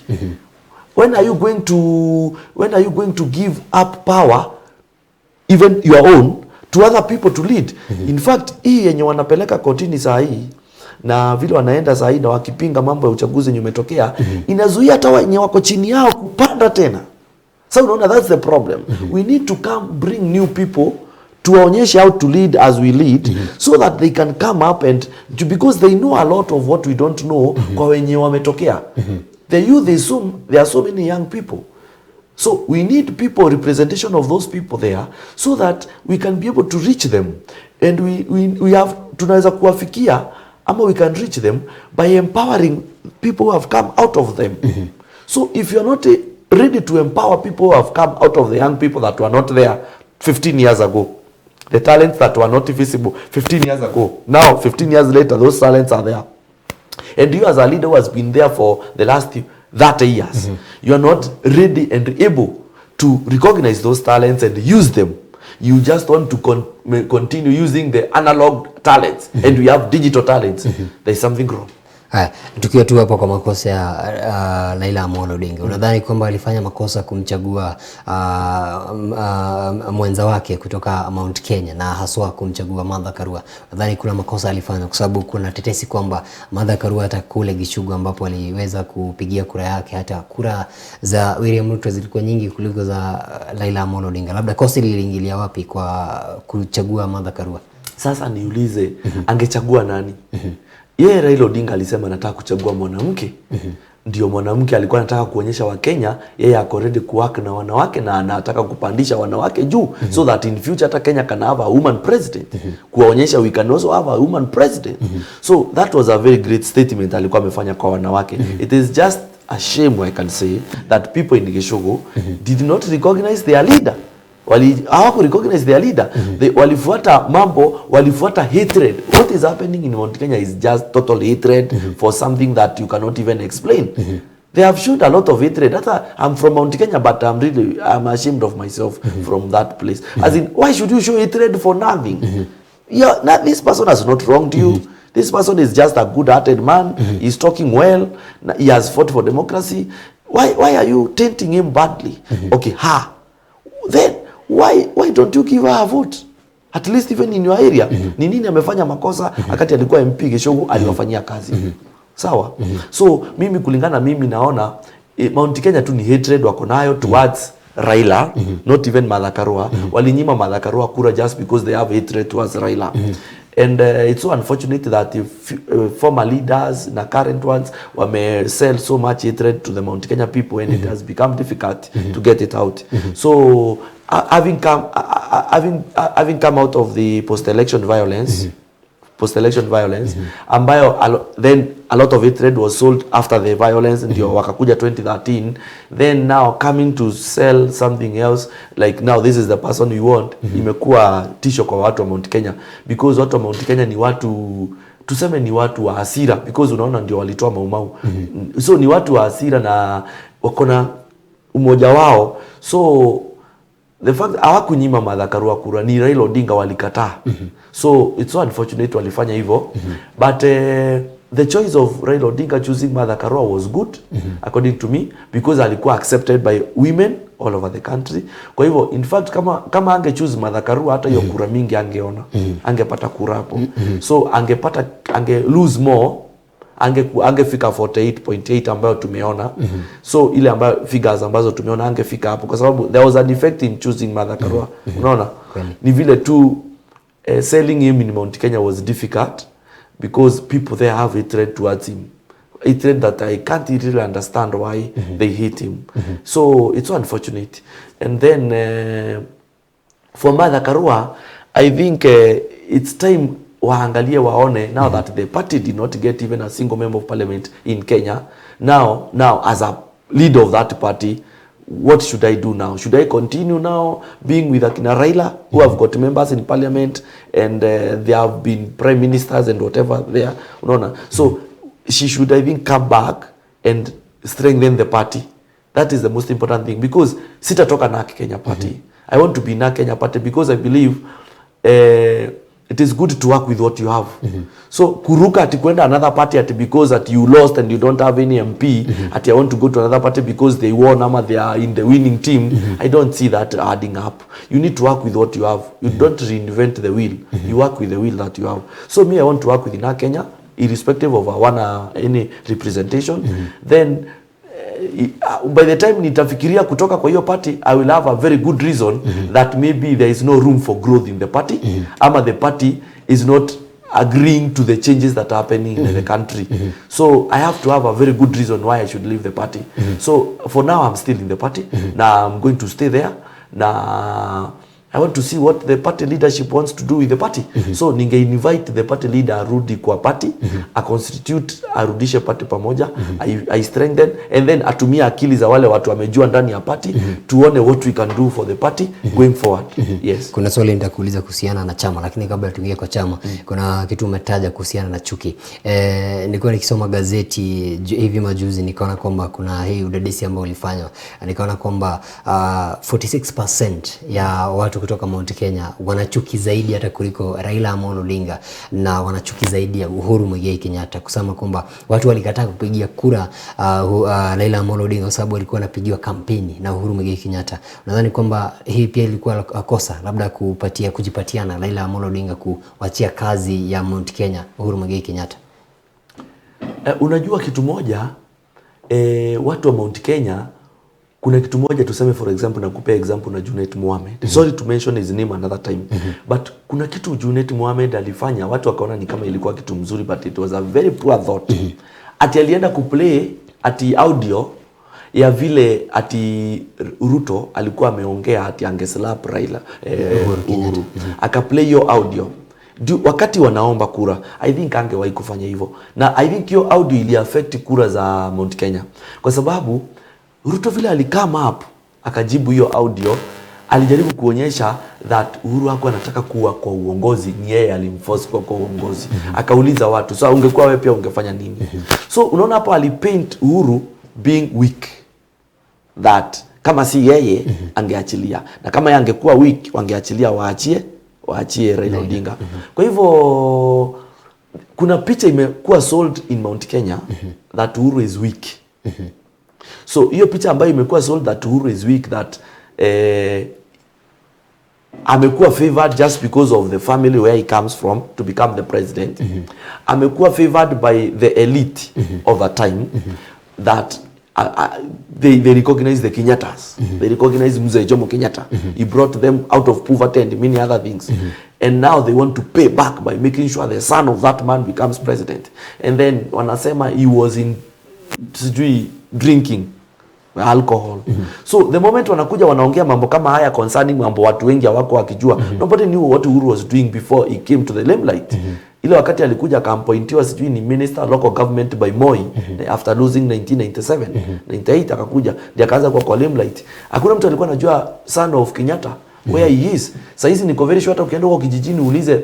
When are you going to give up power, even your own, to other people to lead? In fact, hii yenye wanapeleka kotini saa hii na vile wanaenda saa hii na wakipinga mambo ya uchaguzi yenye umetokea, inazuia hata wenye wako chini yao kupanda tena. Sasa unaona, that's the problem. We need to come bring new people, tuwaonyeshe how to lead as we lead, so that they can come up and because they know a lot of what we don't know. Kwa wenye wametokea, the youth is so, there are so many young people. So we need people, representation of those people there, so that we can be able to reach them. And we have, tunaweza kuwafikia ama we can reach them by empowering people who have come out of them. So if you are not ready to empower people who have come out of the young people that were not there 15 years ago, the talents that were not visible 15 years ago, now 15 years later those talents are there. And you as a leader who has been there for the last 30 years, you are not ready and able to recognize those talents and use them. You just want to continue using the analog talents, and we have digital talents. There is something wrong. Haya, tukiwa tu hapo kwa makosa ya Raila Amolo Odinga, unadhani kwamba alifanya makosa kumchagua mwenza wake kutoka Mount Kenya na haswa kumchagua Martha Karua? Nadhani kuna makosa alifanya, kwa sababu kuna tetesi kwamba Martha Karua hata kule Gichugu ambapo aliweza kupigia kura yake, hata kura za William Ruto zilikuwa nyingi kuliko za Raila Amolo Odinga. Labda kosa liliingilia wapi kwa kuchagua Martha Karua? Sasa niulize, angechagua nani? Yeye Raila Odinga alisema anataka kuchagua mwanamke. Ndio mwanamke alikuwa anataka kuonyesha Wakenya yeye ako ready kuwork na wanawake na anataka kupandisha wanawake juu, so that in future hata Kenya can have a woman president. Kuwaonyesha we can also have a woman president. So that was a very great statement alikuwa amefanya kwa wanawake. It is just a shame, I can say, that people in Gichugu did not recognize their leader. Wali hawaku recognize their leader. They walifuata mambo, walifuata hatred. What is happening in Mount Kenya is just total hatred for something that you cannot even explain. They have shown a lot of hatred. Hata I'm from Mount Kenya, but I'm really, I'm ashamed of myself from that place. As in, why should you show hatred for nothing? Yeah, not, this person has not wronged you. This person is just a good-hearted man. He's talking well. He has fought for democracy. Why are you tainting him badly? Okay, ha. Then Why don't you give her a vote? At least even in your area. Ni nini amefanya makosa wakati alikuwa MP Gichugu aliwafanyia kazi? Sawa? So mimi, kulingana mimi naona Mount Kenya tu ni hatred wako nayo towards Raila, not even Martha Karua. Walinyima Martha Karua kura just because they have hatred towards Raila. And it's so unfortunate that if, former leaders na current ones wame sell so much hatred to the Mount Kenya people and it has become difficult to get it out. So having come out of the post-election violence, post-election violence ambayo then a lot of hatred was sold after the violence, ndio wakakuja 2013, then now coming to sell something else like now this is the person we want, imekuwa tisho kwa watu wa Mount Kenya, because watu wa Mount Kenya ni watu, tuseme ni watu wa hasira, because unaona ndio walitoa Maumau. So ni watu wa hasira na wako na umoja wao. So the fact hawakunyima Martha Karua kura, ni Raila Odinga walikataa. So it's so unfortunate walifanya hivyo, but the choice of Raila Odinga choosing Martha Karua was good according to me, because alikuwa accepted by women all over the country. Kwa hivyo in fact kama ange choose Martha Karua, hata hiyo kura mingi angeona, angepata kura hapo. So angepata, ange lose more, angefika 48.8 ambayo tumeona. So ile ambayo figures ambazo tumeona, angefika hapo kwa sababu there was an effect in choosing Martha Karua. Unaona? Kweli. Ni vile tu selling him in Mount Kenya was difficult because people there have hatred towards him, hatred that I can't really understand why they hate him. So it's so unfortunate. And then for Martha Karua, I think it's time waangalie waone now that the party did not get even a single member of parliament in Kenya. Now as a leader of that party, what should I do now? Should I continue now being with akina Raila, who have got members in parliament and they have been prime ministers and whatever there? Unaona? So she should, I think, come back and strengthen the party. That is the most important thing, because sitatoka NARC Kenya Party. I want to be NARC Kenya Party because I believe it is good to work with what you have. So kuruka ati kwenda another party ati because that you lost and you don't have any MP, ati I want to go to another party because they won ama they are in the winning team, I don't see that adding up. You need to work with what you have. You don't reinvent the wheel. You work with the wheel that you have. So me, I want to work with NARC Kenya irrespective of hawana any representation. Then by the time nitafikiria kutoka kwa hiyo party, I will have a very good reason that maybe there is no room for growth in the party ama the party is not agreeing to the changes that are happening in the country. So I have to have a very good reason why I should leave the party. So for now I'm still in the party na I'm going to stay there, na I want to see what the party leadership wants to do with the party. So ninge invite the party leader arudi kwa party, aconstitute, arudishe party pamoja, I strengthen and then atumie akili za wale watu wamejua ndani ya party, tuone what we can do for the party going forward. Yes. Kuna swali nitakuuliza kuhusiana na chama, lakini kabla tuingie kwa chama, kuna kitu umetaja kuhusiana na chuki. Nilikuwa nikisoma gazeti hivi majuzi, nikaona kwamba kuna hii udadisi ambao ulifanywa, nikaona kwamba 46% ya watu kutoka Mount Kenya wana chuki zaidi hata kuliko Raila Amolo Odinga na wana chuki zaidi ya Uhuru Muigai Kenyatta, kusema kwamba watu walikataa kupigia kura Raila Amolo Odinga kwa sababu alikuwa anapigiwa kampeni na Uhuru Muigai Kenyatta. Nadhani kwamba hii pia ilikuwa kosa labda kupatia kujipatiana Raila Amolo Odinga kuwachia kazi ya Mount Kenya Uhuru Muigai Kenyatta. Unajua kitu moja, watu wa Mount Kenya, kuna kitu moja, tuseme for example, nakupea example na Junet Mohamed. Sorry to mention his name another time, but kuna kitu Junet Mohamed alifanya, watu wakaona ni kama ilikuwa kitu mzuri, but it was a very poor thought. Ati alienda kuplay ati audio ya vile ati Ruto alikuwa ameongea ati angeslap Raila, Uhuru. Akaplay hiyo audio wakati wanaomba kura. I think angewahi kufanya hivyo, na I think hiyo audio ili affect kura za Mount Kenya kwa sababu Ruto vile alicome up akajibu hiyo audio, alijaribu kuonyesha that Uhuru hakuwa anataka kuwa kwa uongozi, ni yeye alimforce kuwa kwa uongozi. Akauliza watu, "So ungekuwa wewe pia ungefanya nini?" So unaona hapo alipaint Uhuru being weak, that kama si yeye angeachilia, na kama yeye angekuwa weak wangeachilia, waachie Raila Odinga. Kwa hivyo kuna picha imekuwa sold in Mount Kenya that Uhuru is weak. So hiyo picha ambayo imekuwa sold that Uhuru is weak, that Amekuwa favored just because of the family where he comes from to become the president. Amekuwa favored by the elite of the time that they recognize the Kenyattas. They recognize Mzee Jomo Kenyatta. He brought them out of poverty and many other things. And now they want to pay back by making sure the son of that man becomes president. And then wanasema he was in, sijui, drinking alcohol. So the moment wanakuja wanaongea mambo kama haya concerning mambo watu wengi hawako wakijua, nobody knew what Uhuru was doing before he came to the limelight. Ile wakati alikuja akaappointiwa, sijui ni minister local government by Moi after losing 1997, 98, akakuja ndiye akaanza kuwa kwa limelight. Hakuna mtu alikuwa anajua son of Kenyatta, where he is. Saizi niko very sure hata ukienda huko kijijini uulize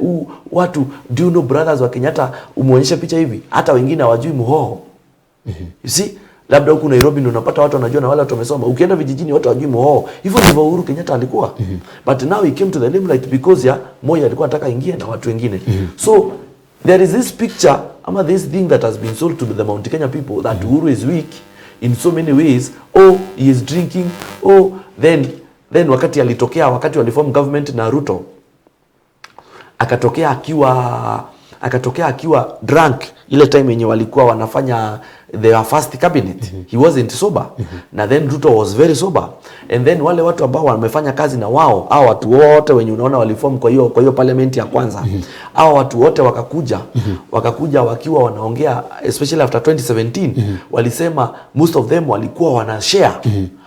watu, "Do you know brothers wa Kenyatta?" Umuonyeshe picha hivi, hata wengine hawajui Muhoho. You see, labda huku Nairobi ndio unapata watu wanajua na wale watu wamesoma. Ukienda vijijini watu hawajui Muhoho. Hivyo ndivyo Uhuru Kenyatta alikuwa. But now he came to the limelight because ya Moi alikuwa anataka ingie na watu wengine. So there is this picture ama this thing that has been sold to the Mount Kenya people that Uhuru is weak in so many ways. Oh, he is drinking. Oh, then wakati alitokea, wakati waliform government na Ruto, akatokea akiwa drunk ile time yenye walikuwa wanafanya their first cabinet. He wasn't sober. Na then Ruto was very sober. And then wale watu ambao wamefanya kazi na wao, hao watu wote wenye unaona waliform kwa hiyo parliament ya kwanza, hao watu wote wakakuja wakiwa wanaongea, especially after 2017, walisema most of them walikuwa wana share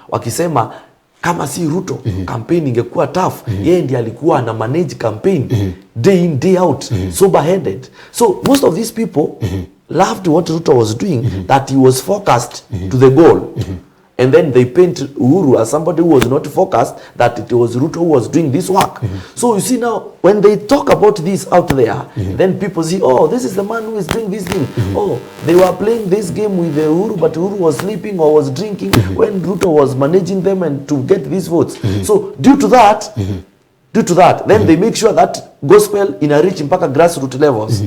wakisema kama si Ruto, campaign ingekuwa tough. Yeye ndiye alikuwa ana manage campaign day in, day out, sober headed. So most of these people loved what Ruto was doing, that he was focused to the goal. And then they paint Uhuru as somebody who was not focused, that it was Ruto who was doing this work. So you see now, when they talk about this out there, then people see, "Oh, this is the man who is doing this thing. Oh, they were playing this game with the Uhuru, but Uhuru was sleeping or was drinking when Ruto was managing them and to get these votes." So due to that, then they make sure that gospel ina reach mpaka grassroots levels.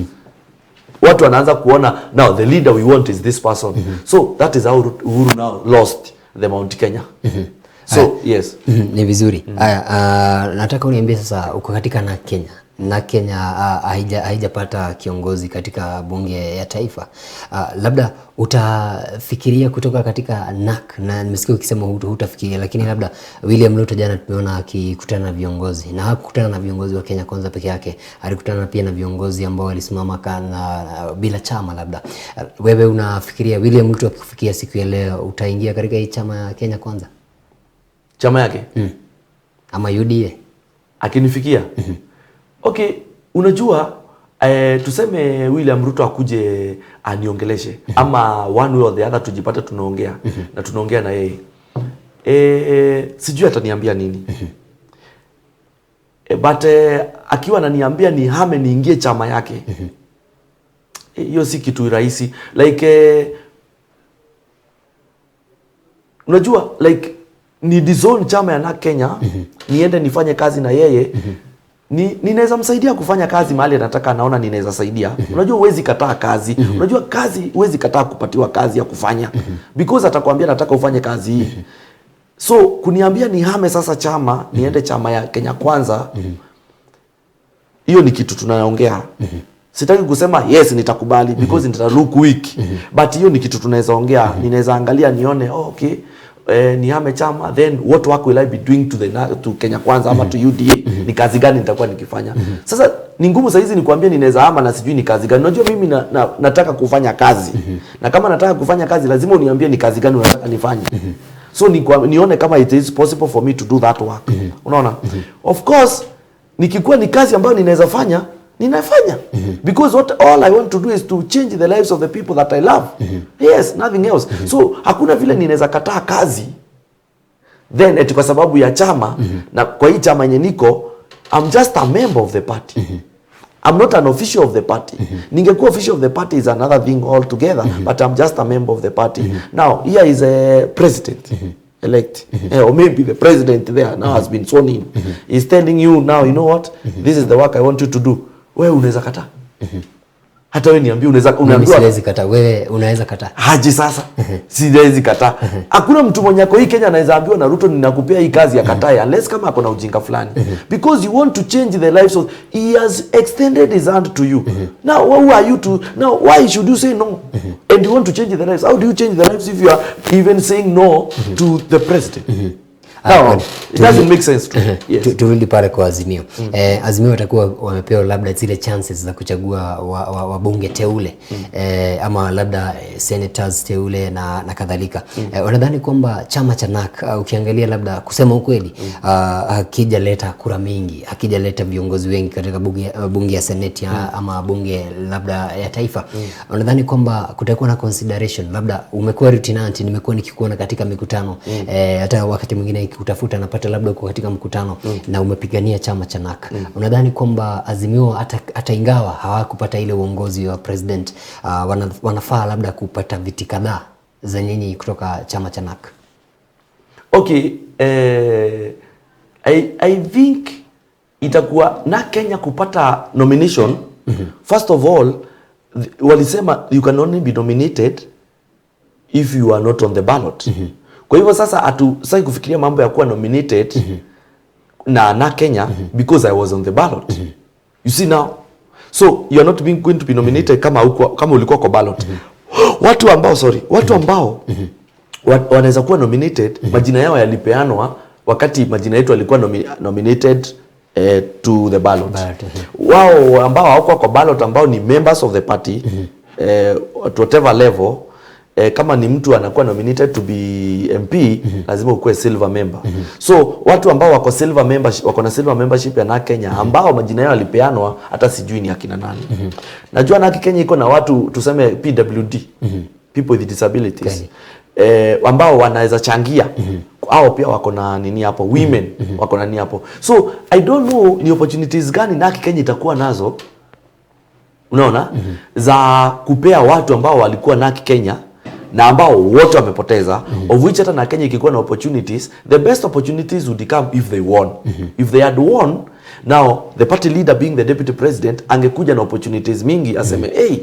Watu wanaanza kuona now the leader we want is this person. So that is how Uhuru now lost the Mount Kenya. So yes. Ni vizuri. Haya, nataka uniambie sasa, uko katika na Kenya na Kenya haijapata kiongozi katika bunge ya taifa. Labda utafikiria kutoka katika NARC? Na nimesikia ukisema hutafikiria, lakini labda William Ruto jana tumeona akikutana na viongozi, na hakukutana na viongozi wa Kenya Kwanza peke yake, alikutana pia na viongozi ambao walisimama kana bila chama. Labda wewe unafikiria William Ruto akikufikia siku ya leo, utaingia katika hii chama ya Kenya Kwanza Chama yake? Ama UDA? Akinifikia? Okay, unajua, tuseme William Ruto akuje aniongeleshe ama one way or the other tujipate tunaongea na tunaongea na yeye, sijui ataniambia nini, but akiwa ananiambia nihame niingie chama yake, hiyo si kitu rahisi. Like unajua, like ni disown chama ya NARC Kenya niende nifanye kazi na yeye. Ninaweza msaidia kufanya kazi mahali anataka, anaona ninaweza saidia. Unajua huwezi kataa kazi. Unajua kazi, huwezi kataa kupatiwa kazi ya kufanya because atakwambia, "Nataka ufanye kazi hii." So kuniambia nihame sasa chama niende chama ya Kenya Kwanza, hiyo ni kitu tunaongea. Sitaki kusema yes nitakubali because nita look weak, but hiyo ni kitu tunaweza ongea. Ninaweza angalia nione, oh, okay, nihame chama, then what work will I be doing to Kenya Kwanza ama to UDA? Ni kazi gani nitakuwa nikifanya? Sasa ni ngumu saa hizi nikwambie ninaweza hama na sijui ni kazi gani. Unajua mimi nataka kufanya kazi, na kama nataka kufanya kazi lazima uniambie ni kazi gani unataka nifanye, so nione kama it is possible for me to do that work. Unaona? Of course nikikuwa ni kazi ambayo ninaweza fanya, ninafanya, because what all I want to do is to change the lives of the people that I love. Yes, nothing else. So hakuna vile ninaweza kataa kazi then eti kwa sababu ya chama. Na kwa hii chama yenye niko, I'm just a member of the party. I'm not an official of the party. Ningekuwa official of the party is another thing altogether, but I'm just a member of the party. Now, here is a president elect, or maybe the president there now has been sworn in. He's telling you now, "You know what? This is the work I want you to do." Wewe unaweza kataa? Hata wewe niambie, unaweza Mimi unaambiwa siwezi kataa, wewe unaweza kataa. Haji sasa siwezi kataa. Hakuna mtu mwenye ako hii Kenya anaweza ambiwa na Ruto, "Ninakupea hii kazi," akatae, unless kama ako na ujinga fulani, because you want to change the lives of, he has extended his hand to you. Now who are you to, now why should you say no? And you want to change the lives. How do you change the lives if you are even saying no to the president? Now it doesn't make sense to me. Yes. Turudi pale kwa Azimio. Azimio watakuwa wamepewa labda zile chances za kuchagua wabunge teule ama labda senators teule na kadhalika. Wanadhani kwamba chama cha NARC, ukiangalia labda kusema ukweli, hakijaleta kura mingi, hakijaleta viongozi wengi katika bunge ya seneti ama bunge labda ya taifa. Unadhani kwamba kutakuwa na consideration? Labda umekuwa lieutenant, nimekuwa nikikuona katika mikutano, hata wakati mwingine nikikutafuta napata labda uko katika mkutano na umepigania chama cha NARC. Unadhani kwamba Azimio hata ingawa hawakupata ile uongozi wa president, wanafaa labda kupata viti kadhaa za nyinyi kutoka chama cha NARC? Okay, I think itakuwa na Kenya kupata nomination. First of all, walisema you can only be nominated if you are not on the ballot. Kwa hivyo sasa hatusai kufikiria mambo ya kuwa nominated na Kenya because I was on the ballot. You see now, so you are not going to be nominated kama ulikuwa kwa ballot. Watu ambao, sorry, watu ambao wanaweza kuwa nominated, majina yao yalipeanwa wakati majina yetu yalikuwa nominated to the ballot. Ballot. Wao ambao hawakuwa kwa ballot, ambao ni members of the party at whatever level, kama ni mtu anakuwa nominated to be MP, lazima ukuwe silver member. So watu ambao wako silver membership, wako na silver membership ya NARC Kenya, ambao majina yao yalipeanwa, hata sijui ni akina nani. Najua NARC Kenya iko na watu, tuseme PWD, people with disabilities, ambao wanaweza changia. Hao pia wako na nini hapo, women wako na nini hapo. So I don't know ni opportunities gani NARC Kenya itakuwa nazo, unaona, za kupea watu ambao walikuwa NARC Kenya na ambao wote wamepoteza, of which hata na Kenya ikikuwa na opportunities, the best opportunities would come if they won. If they had won, now the party leader being the deputy president angekuja na opportunities mingi, aseme, "Hey,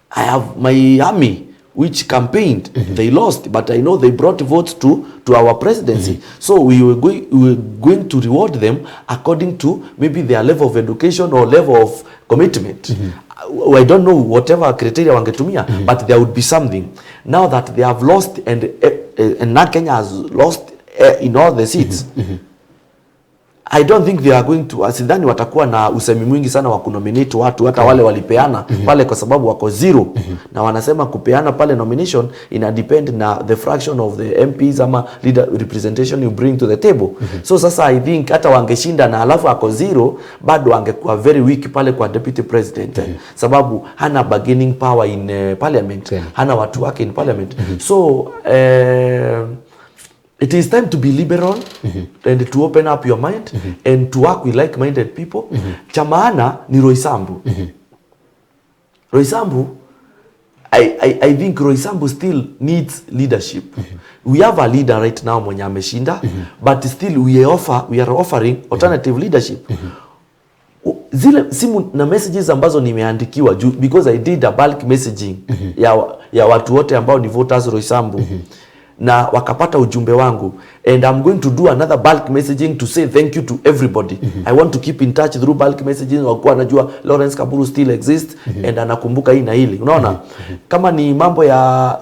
I have my army which campaigned. They lost, but I know they brought votes to our presidency. So we were going to reward them according to maybe their level of education or level of commitment." I don't know whatever criteria wangetumia, but there would be something. Now that they have lost and now Kenya has lost in all the seats, I don't think they are going to, sidhani watakuwa na usemi mwingi sana wa kunominate watu, hata wale walipeana pale, kwa sababu wako zero. Na wanasema kupeana pale nomination ina depend na the fraction of the MPs ama leader representation you bring to the table. So sasa I think hata wangeshinda na alafu ako zero, bado angekuwa very weak pale kwa deputy president, sababu hana bargaining power in parliament. Hana watu wake in parliament. So it is time to be liberal and to open up your mind and to work with like-minded people. Cha maana ni Roysambu. Roysambu, I think Roysambu still needs leadership. We have a leader right now mwenye ameshinda, but still we are offering alternative leadership. Zile simu na messages ambazo nimeandikiwa juu, because I did a bulk messaging ya watu wote ambao ni voters Roysambu, na wakapata ujumbe wangu, and I'm going to do another bulk messaging to say thank you to everybody. I want to keep in touch through bulk messaging, wakuwa wanajua Lawrence Kaburu still exists and anakumbuka hii na hili, unaona. Kama ni mambo ya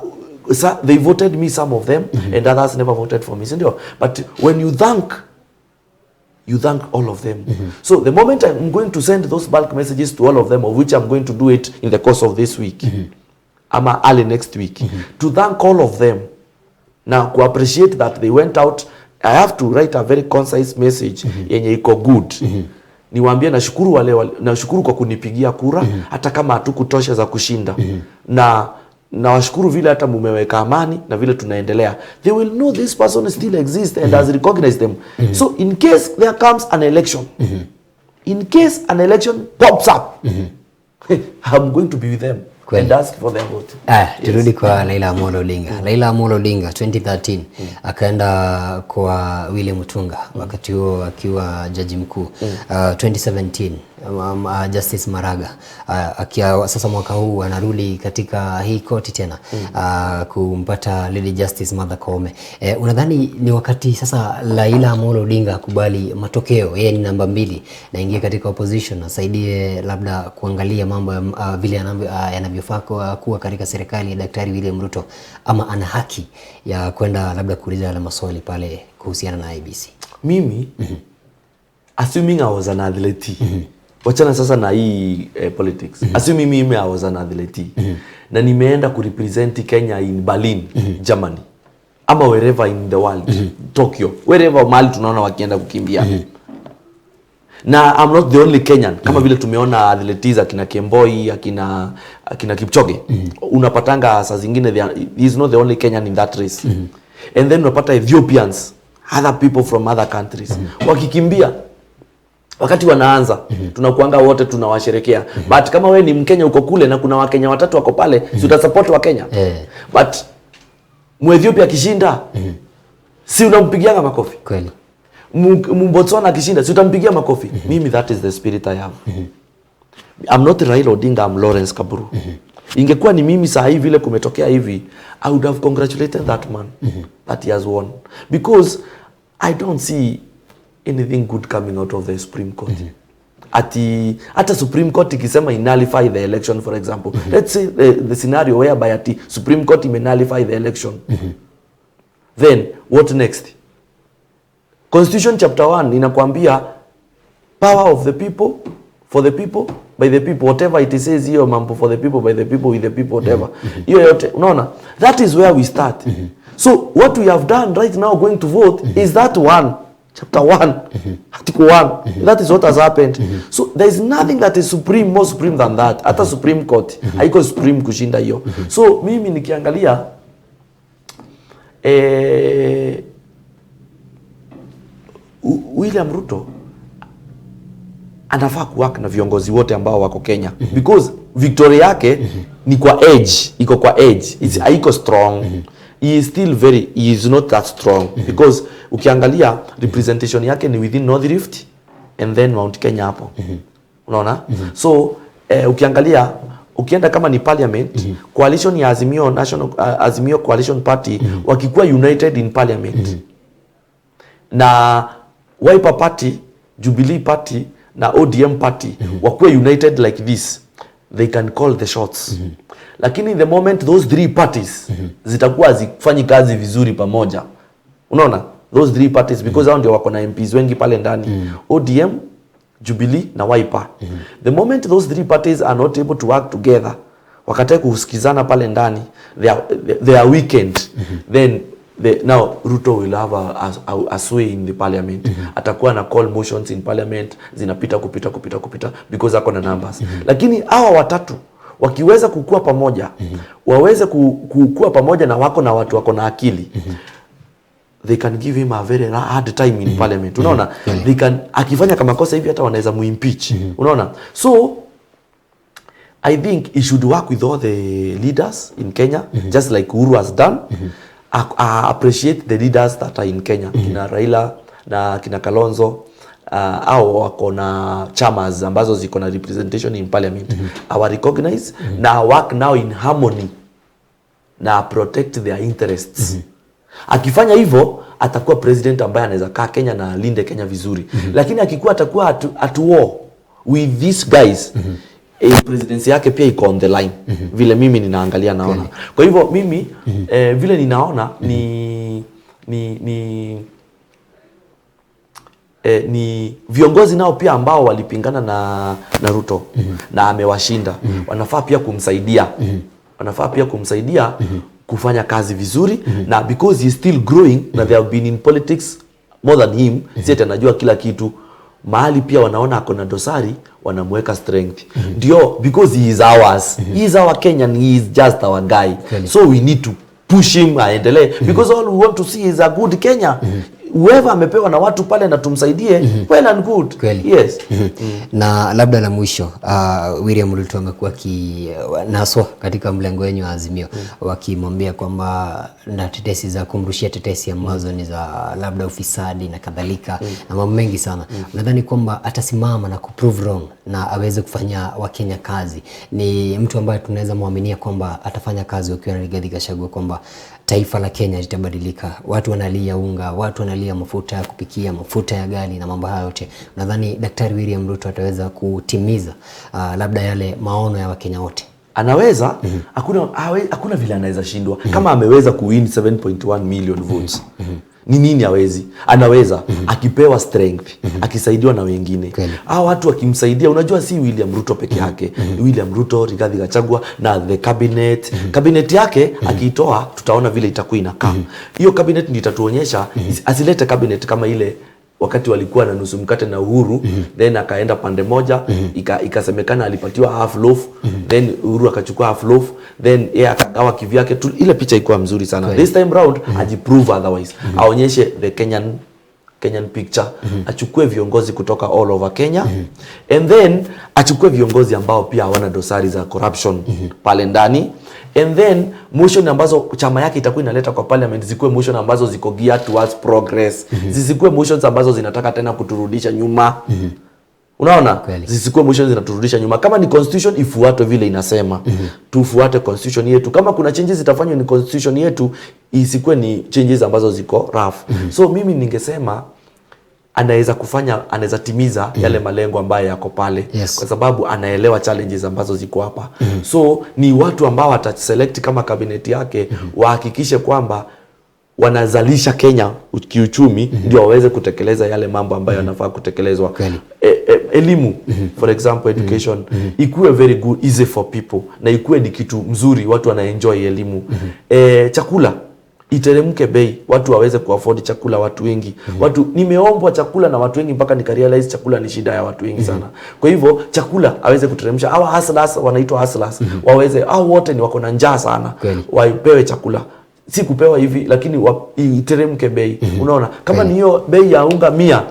they voted me, some of them, and others never voted for me, si ndio? But when you thank, you thank all of them. So the moment I'm going to send those bulk messages to all of them, of which I'm going to do it in the course of this week ama early next week, to thank all of them na ku appreciate that they went out, I have to write a very concise message yenye iko good, niwaambie nashukuru wale, nashukuru kwa kunipigia kura hata kama hatukutosha za kushinda, na nawashukuru vile hata mumeweka amani na vile tunaendelea. They will know this person still exists and has recognized them. So in case there comes an election, in case an election pops up, I'm going to be with them and ask for their vote. Aya, turudi kwa Raila Amolo Odinga. Raila Amolo Odinga 2013 akaenda kwa Willy Mutunga, wakati huo akiwa jaji mkuu. 2017 Justice Maraga akia, sasa mwaka huu anarudi katika hii koti tena kumpata Lady Justice Martha Koome. Unadhani ni wakati sasa Raila Amolo Odinga akubali matokeo, yeye ni namba 2 na ingie katika opposition, asaidie labda kuangalia mambo ya, vile yanavyofaa kuwa katika serikali ya Daktari William Ruto, ama ana haki ya kwenda labda kuuliza yale maswali pale kuhusiana na IEBC? Mimi, assuming I was an athlete, wachana sasa na hii politics, assuming mimi I was an athlete na nimeenda kurepresent Kenya in Berlin, Germany, ama wherever in the world, Tokyo, wherever mahali tunaona wakienda kukimbia, na I'm not the only Kenyan, kama vile tumeona athletes akina Kemboi, akina Kipchoge, unapatanga saa zingine he is not the only Kenyan in that race, and then unapata Ethiopians, other people from other countries wakikimbia. Wakati wanaanza, tunakuanga wote tunawasherekea, but kama we ni Mkenya uko kule na kuna Wakenya watatu wako pale, si utasupport Wakenya? But Mwethiopia akishinda, si unampigianga makofi? Kweli. Mbotswana akishinda, si utampigia makofi? Mimi, that is the spirit I have. I'm not Raila Odinga, I'm Lawrence Kaburu. Ingekuwa ni mimi saa hii vile kumetokea hivi, I would have congratulated that man that he has won, because I don't see anything good coming out of the Supreme Court. Ati hata Supreme Court ikisema inullify the election, for example, let's say the scenario whereby ati Supreme Court ime nullify the election, then what next? Constitution chapter 1 inakwambia power of the people, for the people, by the people, whatever it says. Hiyo mambo for the people, by the people, with the people, whatever, hiyo yote, unaona, that is where we start. So what we have done right now, going to vote, is that one, chapter 1, article 1. That is what has happened. So there is nothing that is supreme, more supreme than that. Hata Supreme Court haiko supreme kushinda hiyo. So mimi nikiangalia, William Ruto anafaa kuwork na viongozi wote ambao wako Kenya, because victory yake ni kwa edge, iko kwa edge. It's, haiko strong. He is still very, he is not that strong, because ukiangalia representation yake ni within North Rift and then Mount Kenya hapo, unaona? So ukiangalia, ukienda kama ni parliament, coalition ya Azimio National, Azimio Coalition Party wakikuwa united in parliament na Wiper Party, Jubilee Party na ODM Party wakuwe united like this, they can call the shots. Lakini the moment those three parties zitakuwa hazifanyi kazi vizuri pamoja, unaona, those three parties, because hao ndio wako na MPs wengi pale ndani, ODM, Jubilee na Wiper, the moment those three parties are not able to work together, wakatae kusikizana pale ndani, they are weakened, then now Ruto will have a sway in the parliament. Atakuwa na call motions in parliament, zinapita kupita kupita kupita, because ako na numbers. Lakini hawa watatu wakiweza kukua pamoja, waweze kukua pamoja na wako na watu wako na akili, they can give him a very hard time in parliament, unaona? They can, akifanya kama kosa hivi, hata wanaweza muimpeach, unaona? So I think he should work with all the leaders in Kenya, just like Uhuru has done. I appreciate the leaders that are in Kenya, kina Raila na kina Kalonzo, au wako na chamas ambazo ziko na representation in parliament. Awa recognize na work now in harmony na protect their interests. Akifanya hivyo, atakuwa president ambaye anaweza kaa Kenya na alinde Kenya vizuri. Lakini akikuwa atakuwa at war with these guys, presidency yake pia iko on the line, vile mimi ninaangalia naona. Kwa hivyo mimi, vile ninaona ni viongozi nao pia ambao walipingana na Ruto na amewashinda, wanafaa pia kumsaidia, wanafaa pia kumsaidia kufanya kazi vizuri, na because he is still growing na they have been in politics more than him, si ati anajua kila kitu. Mahali pia wanaona ako na dosari, wanamweka strength, ndio, because he is ours, he is our Kenyan, he is just our guy. Kweli. So we need to push him aendelee, because all we want to see is a good Kenya. Whoever amepewa na watu pale na tumsaidie, well and good. Kweli. Yes. Na labda la mwisho, William Ruto amekuwa kinaswa katika mlengo wenyu wa Azimio, wakimwambia kwamba na tetesi za kumrushia tetesi ambazo ni za labda ufisadi na kadhalika na mambo mengi sana. Nadhani kwamba atasimama na kuprove wrong na aweze kufanya Wakenya kazi. Ni mtu ambaye tunaweza muaminia kwamba atafanya kazi ukiwa na Rigathi Gachagua, kwamba taifa la Kenya litabadilika. Watu wanalia unga, watu wanalia mafuta ya kupikia, mafuta ya gari na mambo hayo yote. Nadhani Daktari William Ruto ataweza kutimiza labda yale maono ya Wakenya wote. Anaweza. Hakuna vile anaweza shindwa. Kama ameweza kuwin 7.1 million votes, ni nini hawezi? Anaweza, akipewa strength, akisaidiwa na wengine. Hao watu wakimsaidia, unajua si William Ruto peke yake. William Ruto, Rigathi Gachagua na the cabinet. Cabinet yake akiitoa, tutaona vile itakuwa inakaa. Hiyo cabinet ndio itatuonyesha. Asilete cabinet kama ile wakati walikuwa na nusu mkate na Uhuru, then akaenda pande moja, ikasemekana alipatiwa half loaf, then Uhuru akachukua half loaf, then yeye akagawa kivyake tu. Ile picha ikuwa mzuri sana. This time round ajiprove otherwise, aonyeshe the Kenyan picture, achukue viongozi kutoka all over Kenya, and then achukue viongozi ambao pia hawana dosari za corruption pale ndani, and then motion ambazo chama yake itakuwa inaleta kwa parliament zikuwe motion ambazo ziko geared towards progress, zisikuwe motions ambazo zinataka tena kuturudisha nyuma. Unaona? Kweli. Zisikuwe motion zinaturudisha nyuma. Kama ni constitution, ifuatwe vile inasema. Tufuate constitution yetu. Kama kuna changes zitafanywa ni constitution yetu, isikuwe ni changes ambazo ziko rough. So mimi ningesema anaweza kufanya, anaweza timiza yale malengo ambayo yako pale, kwa sababu anaelewa challenges ambazo ziko hapa. So ni watu ambao wataselect kama cabinet yake wahakikishe kwamba wanazalisha Kenya kiuchumi, ndio waweze kutekeleza yale mambo ambayo yanafaa kutekelezwa. Elimu, for example, education ikuwe very good, easy for people, na ikuwe ni kitu mzuri, watu wanaenjoy elimu. Chakula iteremke bei, watu waweze kuafford chakula, watu wengi. Watu nimeombwa chakula na watu wengi mpaka nikarealize chakula ni shida ya watu wengi sana. Kwa hivyo chakula aweze kuteremsha. Hawa hustlers, wanaitwa hustlers, waweze, hao wote ni wako na njaa sana, wapewe chakula, si kupewa hivi, lakini iteremke bei. Unaona, kama ni hiyo bei ya unga 100,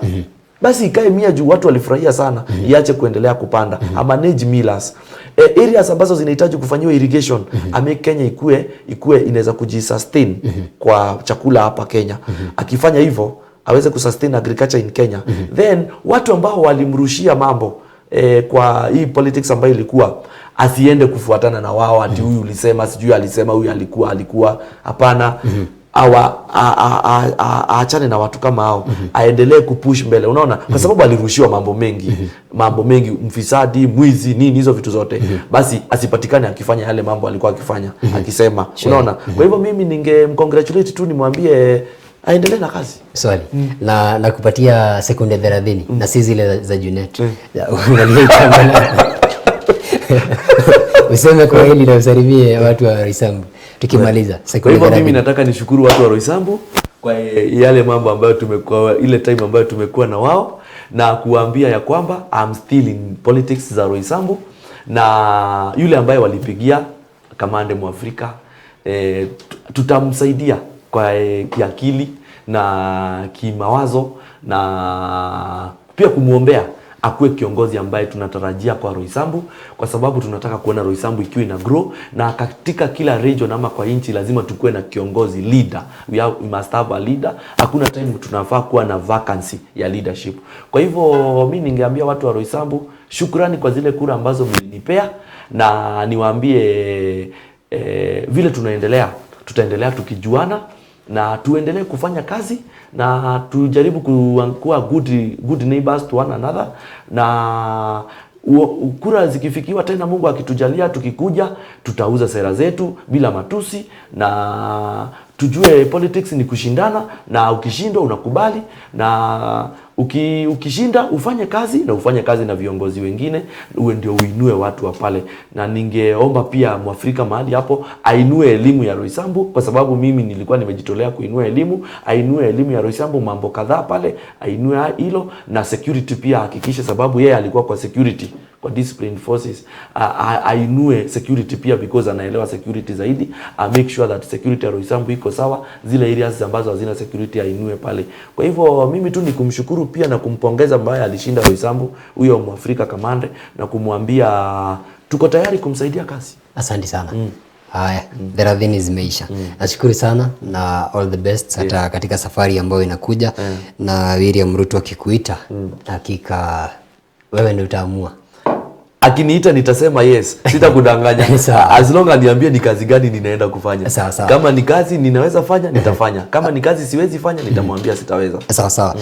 basi ikae 100 juu watu walifurahia sana, iache kuendelea kupanda. Amanage millers, areas ambazo zinahitaji kufanyiwa irrigation, ame Kenya ikue inaweza kujisustain kwa chakula hapa Kenya. Akifanya hivyo, aweze kusustain agriculture in Kenya, then watu ambao walimrushia mambo kwa hii politics ambayo ilikuwa, asiende kufuatana na wao ati huyu ulisema, sijui alisema, huyu alikuwa. Hapana. Awa aachane na watu kama hao, aendelee kupush mbele, unaona, kwa sababu alirushiwa mambo mengi, mambo mengi, mfisadi, mwizi, nini, hizo vitu zote. Basi asipatikane akifanya yale mambo alikuwa akifanya, akisema, unaona. Kwa hivyo mimi ningemcongratulate tu, nimwambie aendelee na kazi. Swali na kupatia sekunde 30 na si zile za Junet. Uangalie kamera. Useme kwa hili na usalimie watu wa Roysambu tukimaliza. Kwa Sekunde hivyo mimi 30. Nataka nishukuru watu wa Roysambu kwa yale mambo ambayo tumekuwa, ile time ambayo tumekuwa na wao, na kuambia ya kwamba I'm still in politics za Roysambu, na yule ambaye walipigia Kamande Mwafrika, tutamsaidia kwa kiakili na kimawazo na pia kumwombea akuwe kiongozi ambaye tunatarajia kwa Roysambu, kwa sababu tunataka kuona Roysambu ikiwa ina grow, na katika kila region ama kwa nchi lazima tukuwe na kiongozi, leader. We must have a leader. Hakuna time tunafaa kuwa na vacancy ya leadership. Kwa hivyo mi ningeambia watu wa Roysambu shukrani kwa zile kura ambazo mlinipea, na niwaambie vile tunaendelea, tutaendelea tukijuana na tuendelee kufanya kazi na tujaribu kuwa good neighbors to one another, na kura zikifikiwa tena, Mungu akitujalia, tukikuja tutauza sera zetu bila matusi, na tujue politics ni kushindana, na ukishindwa unakubali, na ukishinda ufanye kazi na ufanye kazi na viongozi wengine, uwe ndio uinue watu wa pale. Na ningeomba pia Mwafrika mahali hapo ainue elimu ya Roysambu, kwa sababu mimi nilikuwa nimejitolea kuinua elimu. Ainue elimu ya Roysambu, mambo kadhaa pale, ainue hilo, na security pia hakikishe, sababu yeye alikuwa kwa security. kwa discipline forces, ainue security pia because anaelewa security zaidi, a make sure that security ya Roysambu iko sawa, zile areas ambazo hazina security ainue pale. Kwa hivyo mimi tu ni kumshukuru pia na kumpongeza ambaye alishinda Roysambu, huyo Mwafrika Kamande, na kumwambia tuko tayari kumsaidia kazi. Asante sana. Haya, 30 zimeisha. Nashukuru sana na all the best hata katika safari ambayo inakuja na William Ruto akikuita, hakika wewe ndio utaamua. Akiniita nitasema yes, sitakudanganya. Sawa. As long aniambie ni kazi gani ninaenda kufanya. Sawa, sawa. Kama ni kazi ninaweza fanya nitafanya, kama ni kazi siwezi fanya nitamwambia sitaweza. Sawa sawa.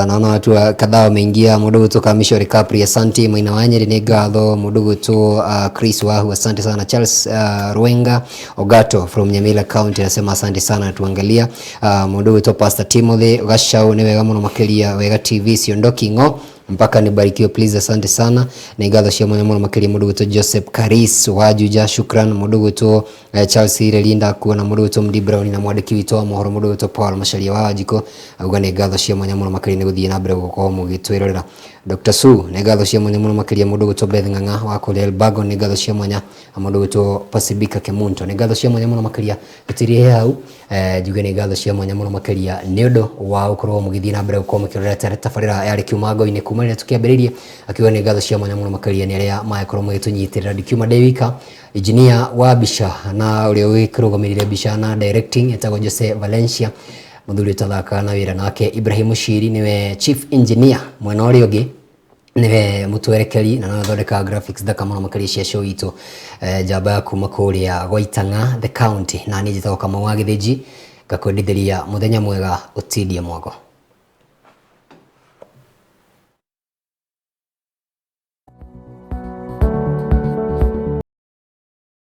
Naona watu kadhaa wameingia. Mũndũ gwĩtwo Mishori Capri, asante. Maina wa Nyeri nĩ ngatho. Mũndũ gwĩtwo Chris Wahu, asante sana. Charles Rwenga Ogato from Nyamira County anasema asante sana tuangalia. Mũndũ gwĩtwo Pastor Timothy Gachau, nĩ wega mũno makĩria, Wega TV siondoki ng'o mpaka nibarikiwe please, asante sana. Nĩ ngatho cia mwanya mũno makĩria. Mũndũ gwĩtwo Joseph Karis wa Juja, shukran. Mũndũ gwĩtwo Charles Irelinda kuona. Mũndũ gwĩtwo Mdi Brown na mwandĩki witũ wa mohoro mũndũ gwĩtwo Paul Macharia wa Wanjikũ auga nĩ ngatho cia mwanya mũno makĩria nĩ gũthiĩ na mbere gũkorwo mũgĩtwĩrorera. Dr. Sue, nĩ ngatho cia mwanya mũno makĩria. Mũndũ gwĩtwo Beth Ng'ang'a wa kũrĩa Elbagon, nĩ ngatho cia mwanya. Na mũndũ gwĩtwo Pasibika Kemunto, nĩ ngatho cia mwanya mũno makĩria. Tũtirie hau, njuge nĩ ngatho cia mwanya mũno makĩria nĩ ũndũ wa gũkorwo mũgĩthiĩ na mbere gũkorwo mũkĩrorera tabarĩra yarĩ Kiuma Ngo-inĩ kuma rĩrĩa tũkĩambĩrĩirie. Akiuga nĩ ngatho cia mwanya mũno makĩria nĩ arĩa magĩkorwo magĩtũnyitĩrĩra. Ndikiuma ndĩ wika, engineer wa mbica na ũrĩa ũgĩkĩrũgamĩrĩire mbica na directing etagwo Jose Valencia, mũthuri ũtathakaga na wĩra nake. Ibrahim Mushiri nĩwe chief engineer, mwena ũrĩa ũngĩ nĩwe mũtwerekeri na nowe ũthondekaga graphics thaka mũno makĩria cia show itũ, njamba ya kuma kũrĩa Gwaitang'a the county. Na niĩ njĩtagwo Kamau wa Gĩthĩnji, ngakwendithĩria mũthenya mwega, ũtindie mwago.